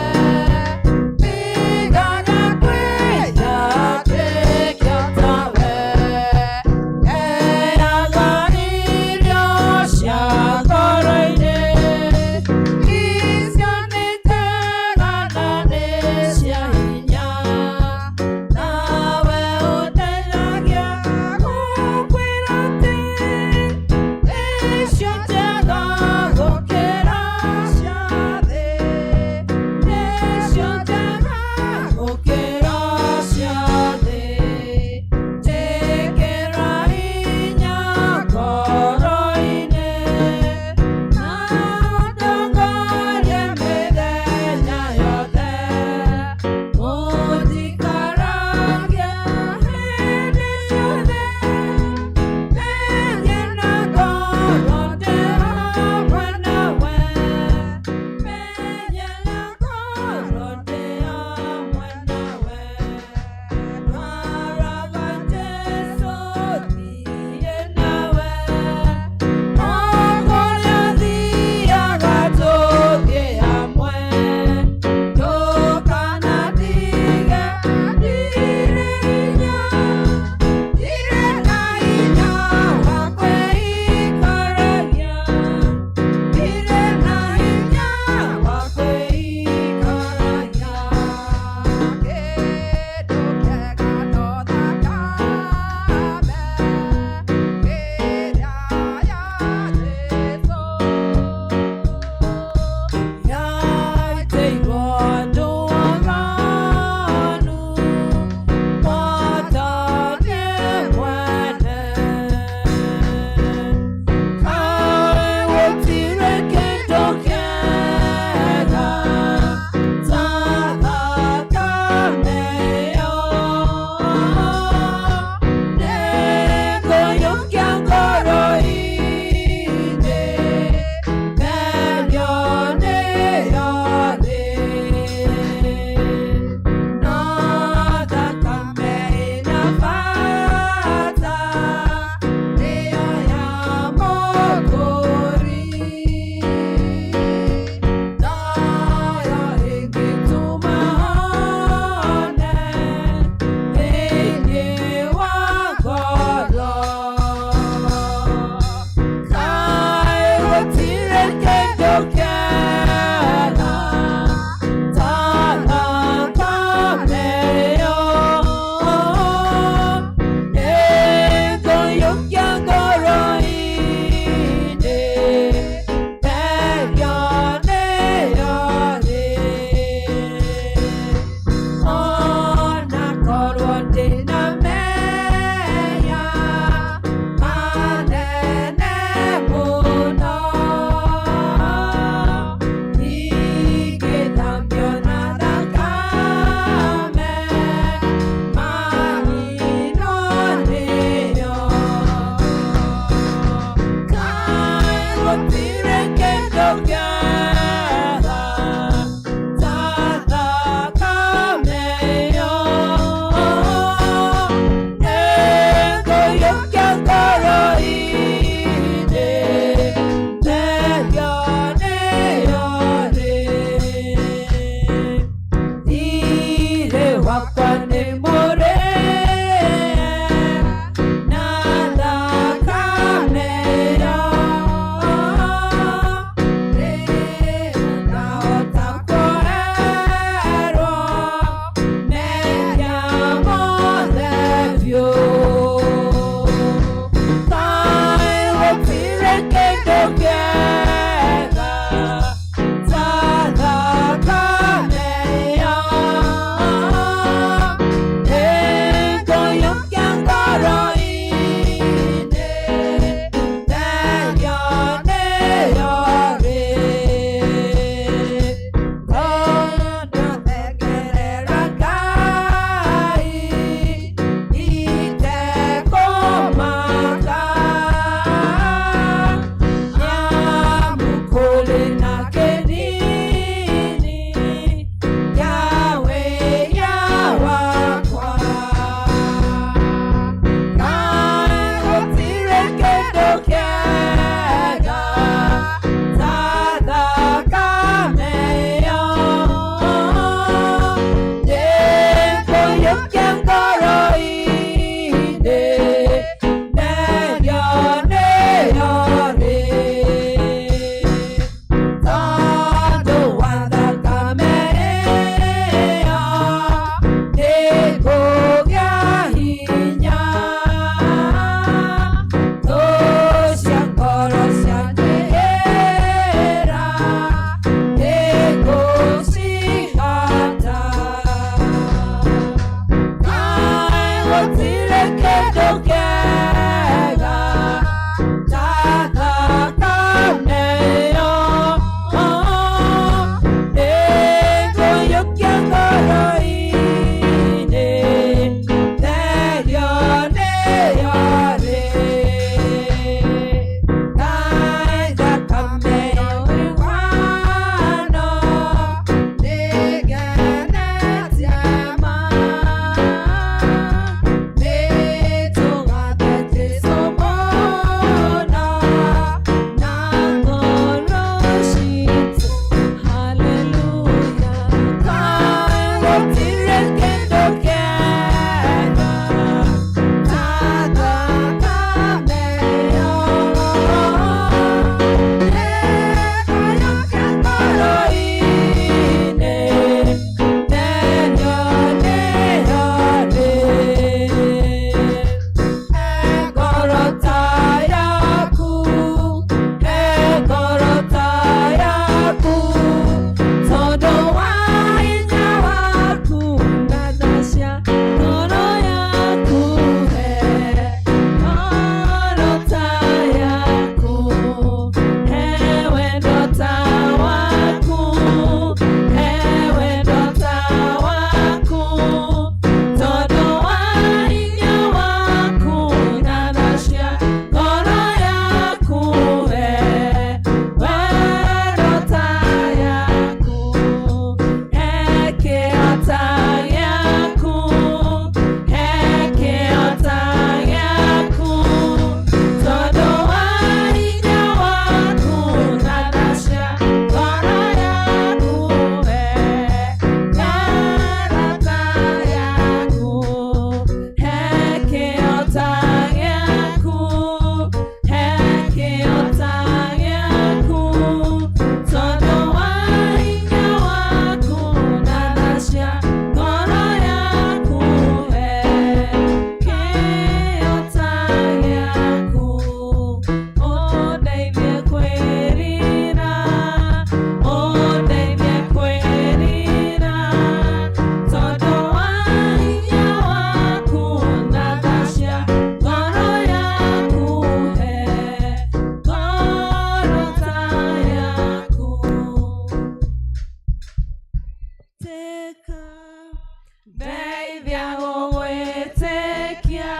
Ndeithia gũgwĩtĩkia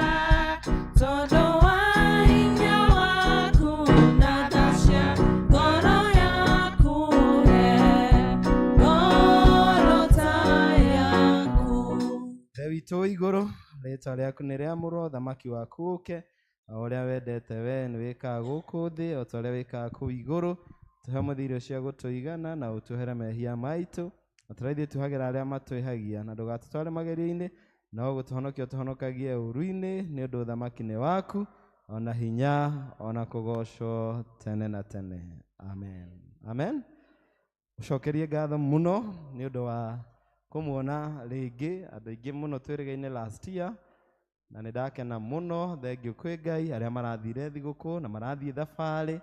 tondũ wa hinya waku na tha cia ngoro yaku he ngoro ta yaku. Ithe witũ wĩ igũrũ, rĩtwa rĩaku nĩ rĩamũrwo, thamaki waku ũke, o ũrĩa wendete we nĩ wĩkaga gũkũ thĩ o ta ũrĩa wĩkaga kũu igũrũ. Tũhe ũmũthĩ irio cia gũtũigana na ũtuohere mehia maitũ o ta ũrĩa ithuĩ tuohagĩra arĩa matwĩhagia, na ndũgatũtware magerio-inĩ, no gũtũhonokia ũtũhonokagie ũũru-inĩ, nĩ ũndũ ũthamaki nĩ waku, ona hinya, ona kũgoocwo tene na tene. Amen. Amen. Ũcokerie ngatho mũno nĩ ũndũ wa kũmuona rĩngĩ, andũ aingĩ mũno twĩrĩgaine last year, na nĩ ndakena mũno. Thengiũ kwĩ Ngai arĩa marathire thigũkũ na marathiĩ thabarĩ,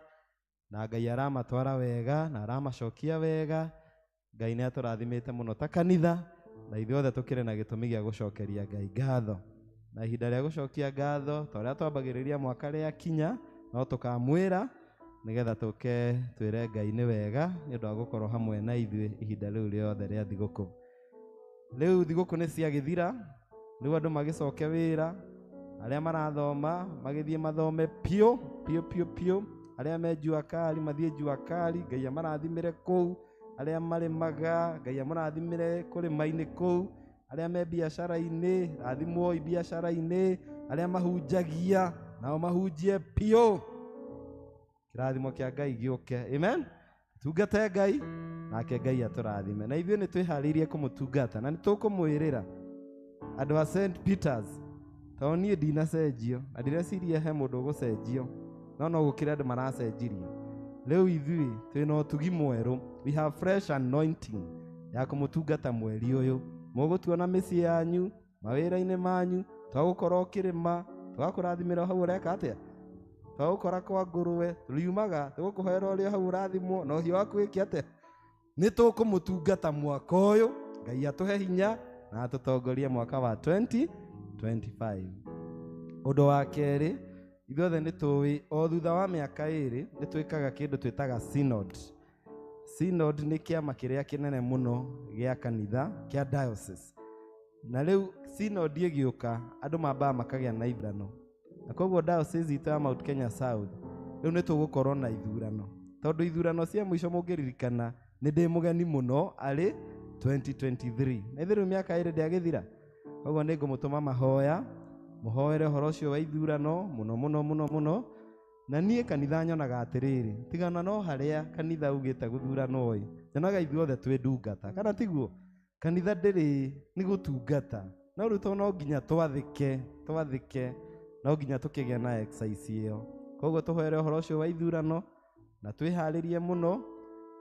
na Ngai aramatwara wega na aramacokia wega. Ngai nĩ atũrathimĩte mũno ta kanitha, na ithuothe tũkĩrĩ na gĩtũmi gĩa gũcokeria Ngai ngatho. Na ihinda rĩa gũcokia ngatho ta ũrĩa twambagĩrĩria mwaka rĩakinya, no tũkamwĩra nĩgetha tũke twĩre Ngai nĩ wega nĩ ũndũ wa gũkorwo hamwe na ithuĩ ihinda rĩu rĩothe rĩa thigũkũ. Rĩu thigũkũ nĩ ciagĩthira, rĩu andũ magĩcoke wĩra, arĩa marathoma magĩthiĩ mathome piũ piũ piũ piũ, arĩa me jua kali mathiĩ jua kali, Ngai amarathimĩre kũu, arĩa marĩmaga Ngai amũrathimĩre kũrĩma-inĩ kũu, arĩa me biacara-inĩ rathimwoi biacara-inĩ, arĩa mahunjagia nao mahunjie piũ, kĩrathimo kĩa Ngai gĩũke. Amen. Tungate Ngai nake Ngai atũrathime, na ithuĩ nĩ twĩharĩirie kũmũtungata na nĩ tũkũmwĩrĩra andũ a St Peters, tondũ niĩ ndinacenjio na ndireciria he mũndũ ũgũcenjio, no no gũkĩrĩ andũ maracenjirio. Rĩu ithuĩ twĩna ũtugi mwerũ, we have fresh anointing ya kũmũtungata mweri ũyũ. Mũgũtuona mĩciĩ yanyu, mawĩra-inĩ manyu, twagũkorwo ũkĩrĩma, twagũkũrathimĩra hau ũreka atĩa, twagũkora kwa ngũrwe, tũriumaga tũgũkũhoera ũrĩa hau ũrathimwo na ũhiũ waku wĩke atĩa. Nĩ tũkũmũtungata mwaka ũyũ, Ngai atũhe hinya na atũtongorie mwaka wa 2025. Ũndũ wa kerĩ, ithuothe nĩ tũĩ o thutha wa mĩaka ĩrĩ nĩ twĩkaga kĩndũ twĩtaga synod. Synod nĩ kĩama kĩrĩa kĩnene mũno gĩa kanitha kĩa diocese. Na rĩu synod ĩgĩũka, andũ mambaga makagĩa na ithurano. Na koguo diocese itũ ya Mount Kenya South rĩu nĩ tũgũkorwo na ithurano, tondũ ithurano cia mũico mũngĩririkana nĩ ndĩ mũgeni mũno arĩ 2023, na ithuĩ rĩu mĩaka ĩrĩ ndĩagĩthira. Koguo nĩ ngũmũtũma mahoya, mũhoere ũhoro ũcio wa ithurano mũno mũno mũno mũno. Na niĩ kanitha nyonaga atĩrĩrĩ, tigana no harĩa kanitha ugĩte gũthurano ĩ, nyonaga ithuothe twĩ ndungata, kana tiguo? Kanitha ndĩrĩ nĩ gũtungata, no rĩu tondũ no nginya twathĩke, twathĩke, no nginya tũkĩgĩa na exercise ĩyo. Koguo tũhoere ũhoro ũcio wa ithurano na twĩharĩrie mũno.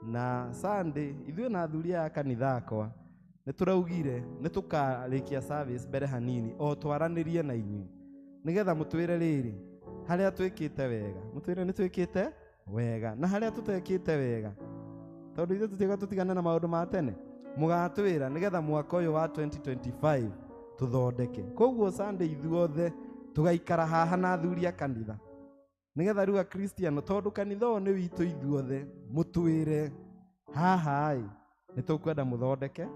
Na Sunday ithuĩ na athuri aya a kanitha akwa nĩ tũraugire nĩ tũkarĩkia service mbere hanini, o twaranĩrie na inyuĩ nĩgetha mũtwĩre rĩrĩ harĩa twĩkĩte wega, mũtwĩre nĩ twĩkĩte wega na harĩa tũtekĩte wega, tondũ ithuĩ tũtiga tũtigane na maũndũ ma tene, mũgatwĩra nĩgetha mwaka ũyũ wa 2025 tũthondeke. Koguo Sunday ithuothe tũgaikara haha na athuri a kanitha nĩgetha rĩu akristiano, tondũ kanitha ũyũ nĩ witũ ithuothe, mũtwĩre haha ĩ nĩ tũkwenda mũthondeke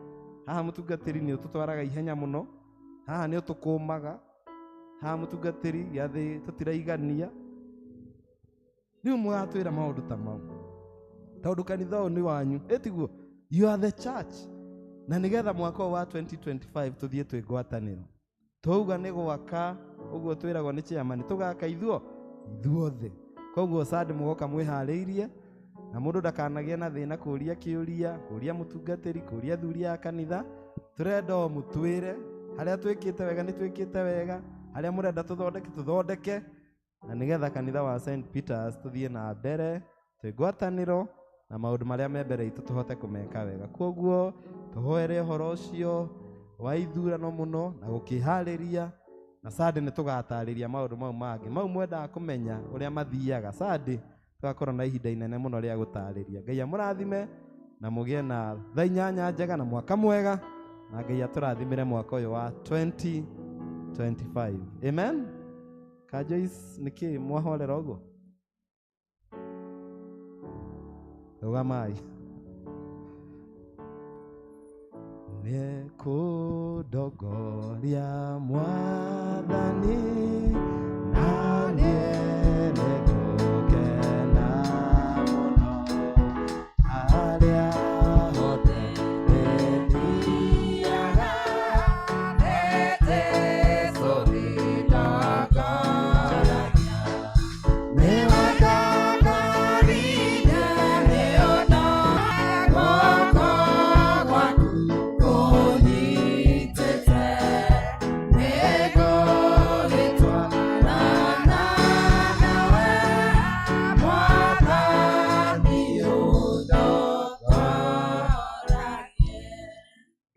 haha, mũtungatĩri nĩ ũtũtwaraga ihenya mũno, haha nĩ ũtũkũmaga, haha mũtungatĩri gĩathĩ tũtiraigania. Rĩu mũgatwĩra maũndũ ta mau, tondũ kanitha ũyũ nĩ wanyu, ĩtiguo? You are the church. Na nĩgetha mwaka ũyũ wa 2025 tũthiĩ twĩ ngwatanĩro, twauga nĩ gwaka ũguo twĩragwo nĩ chairman, tũgaka ithuothe. Koguo Sunday mũgoka mwĩharĩirie, na mũndũ ndakanagĩe na thĩna kũria kĩũria, kũria mũtungatĩri, kũria athuri a kanitha. Tũrenda o mũtwĩre harĩa twĩkĩte wega nĩ twĩkĩte wega, harĩa mũrenda tũthondeke tũthondeke, na nĩgetha kanitha wa St Peters tũthiĩ na mbere twĩ ngwatanĩro na maũndũ marĩa me mbere itũ tũhote kũmeka wega. Koguo tũhoere ũhoro ũcio wa ithurano mũno na gũkĩharĩria, na Sunday nĩ tũgatarĩria maũndũ mau mangĩ mau mwendaga kũmenya ũrĩa mathiaga. Sunday tũgakorwo na ihinda inene mũno rĩa gũtarĩria. Ngai amũrathime na mũgĩe na thaa inyanya njega na mwaka mwega, na Ngai atũrathimĩre mwaka ũyũ wa 2025. Amen. Ka Joyce, nĩkĩ mwahorera ũguo? Rũgamai. Nĩekũrũgama Ngũndongoria Mwathani, na niĩ nĩngũrũmĩrĩra.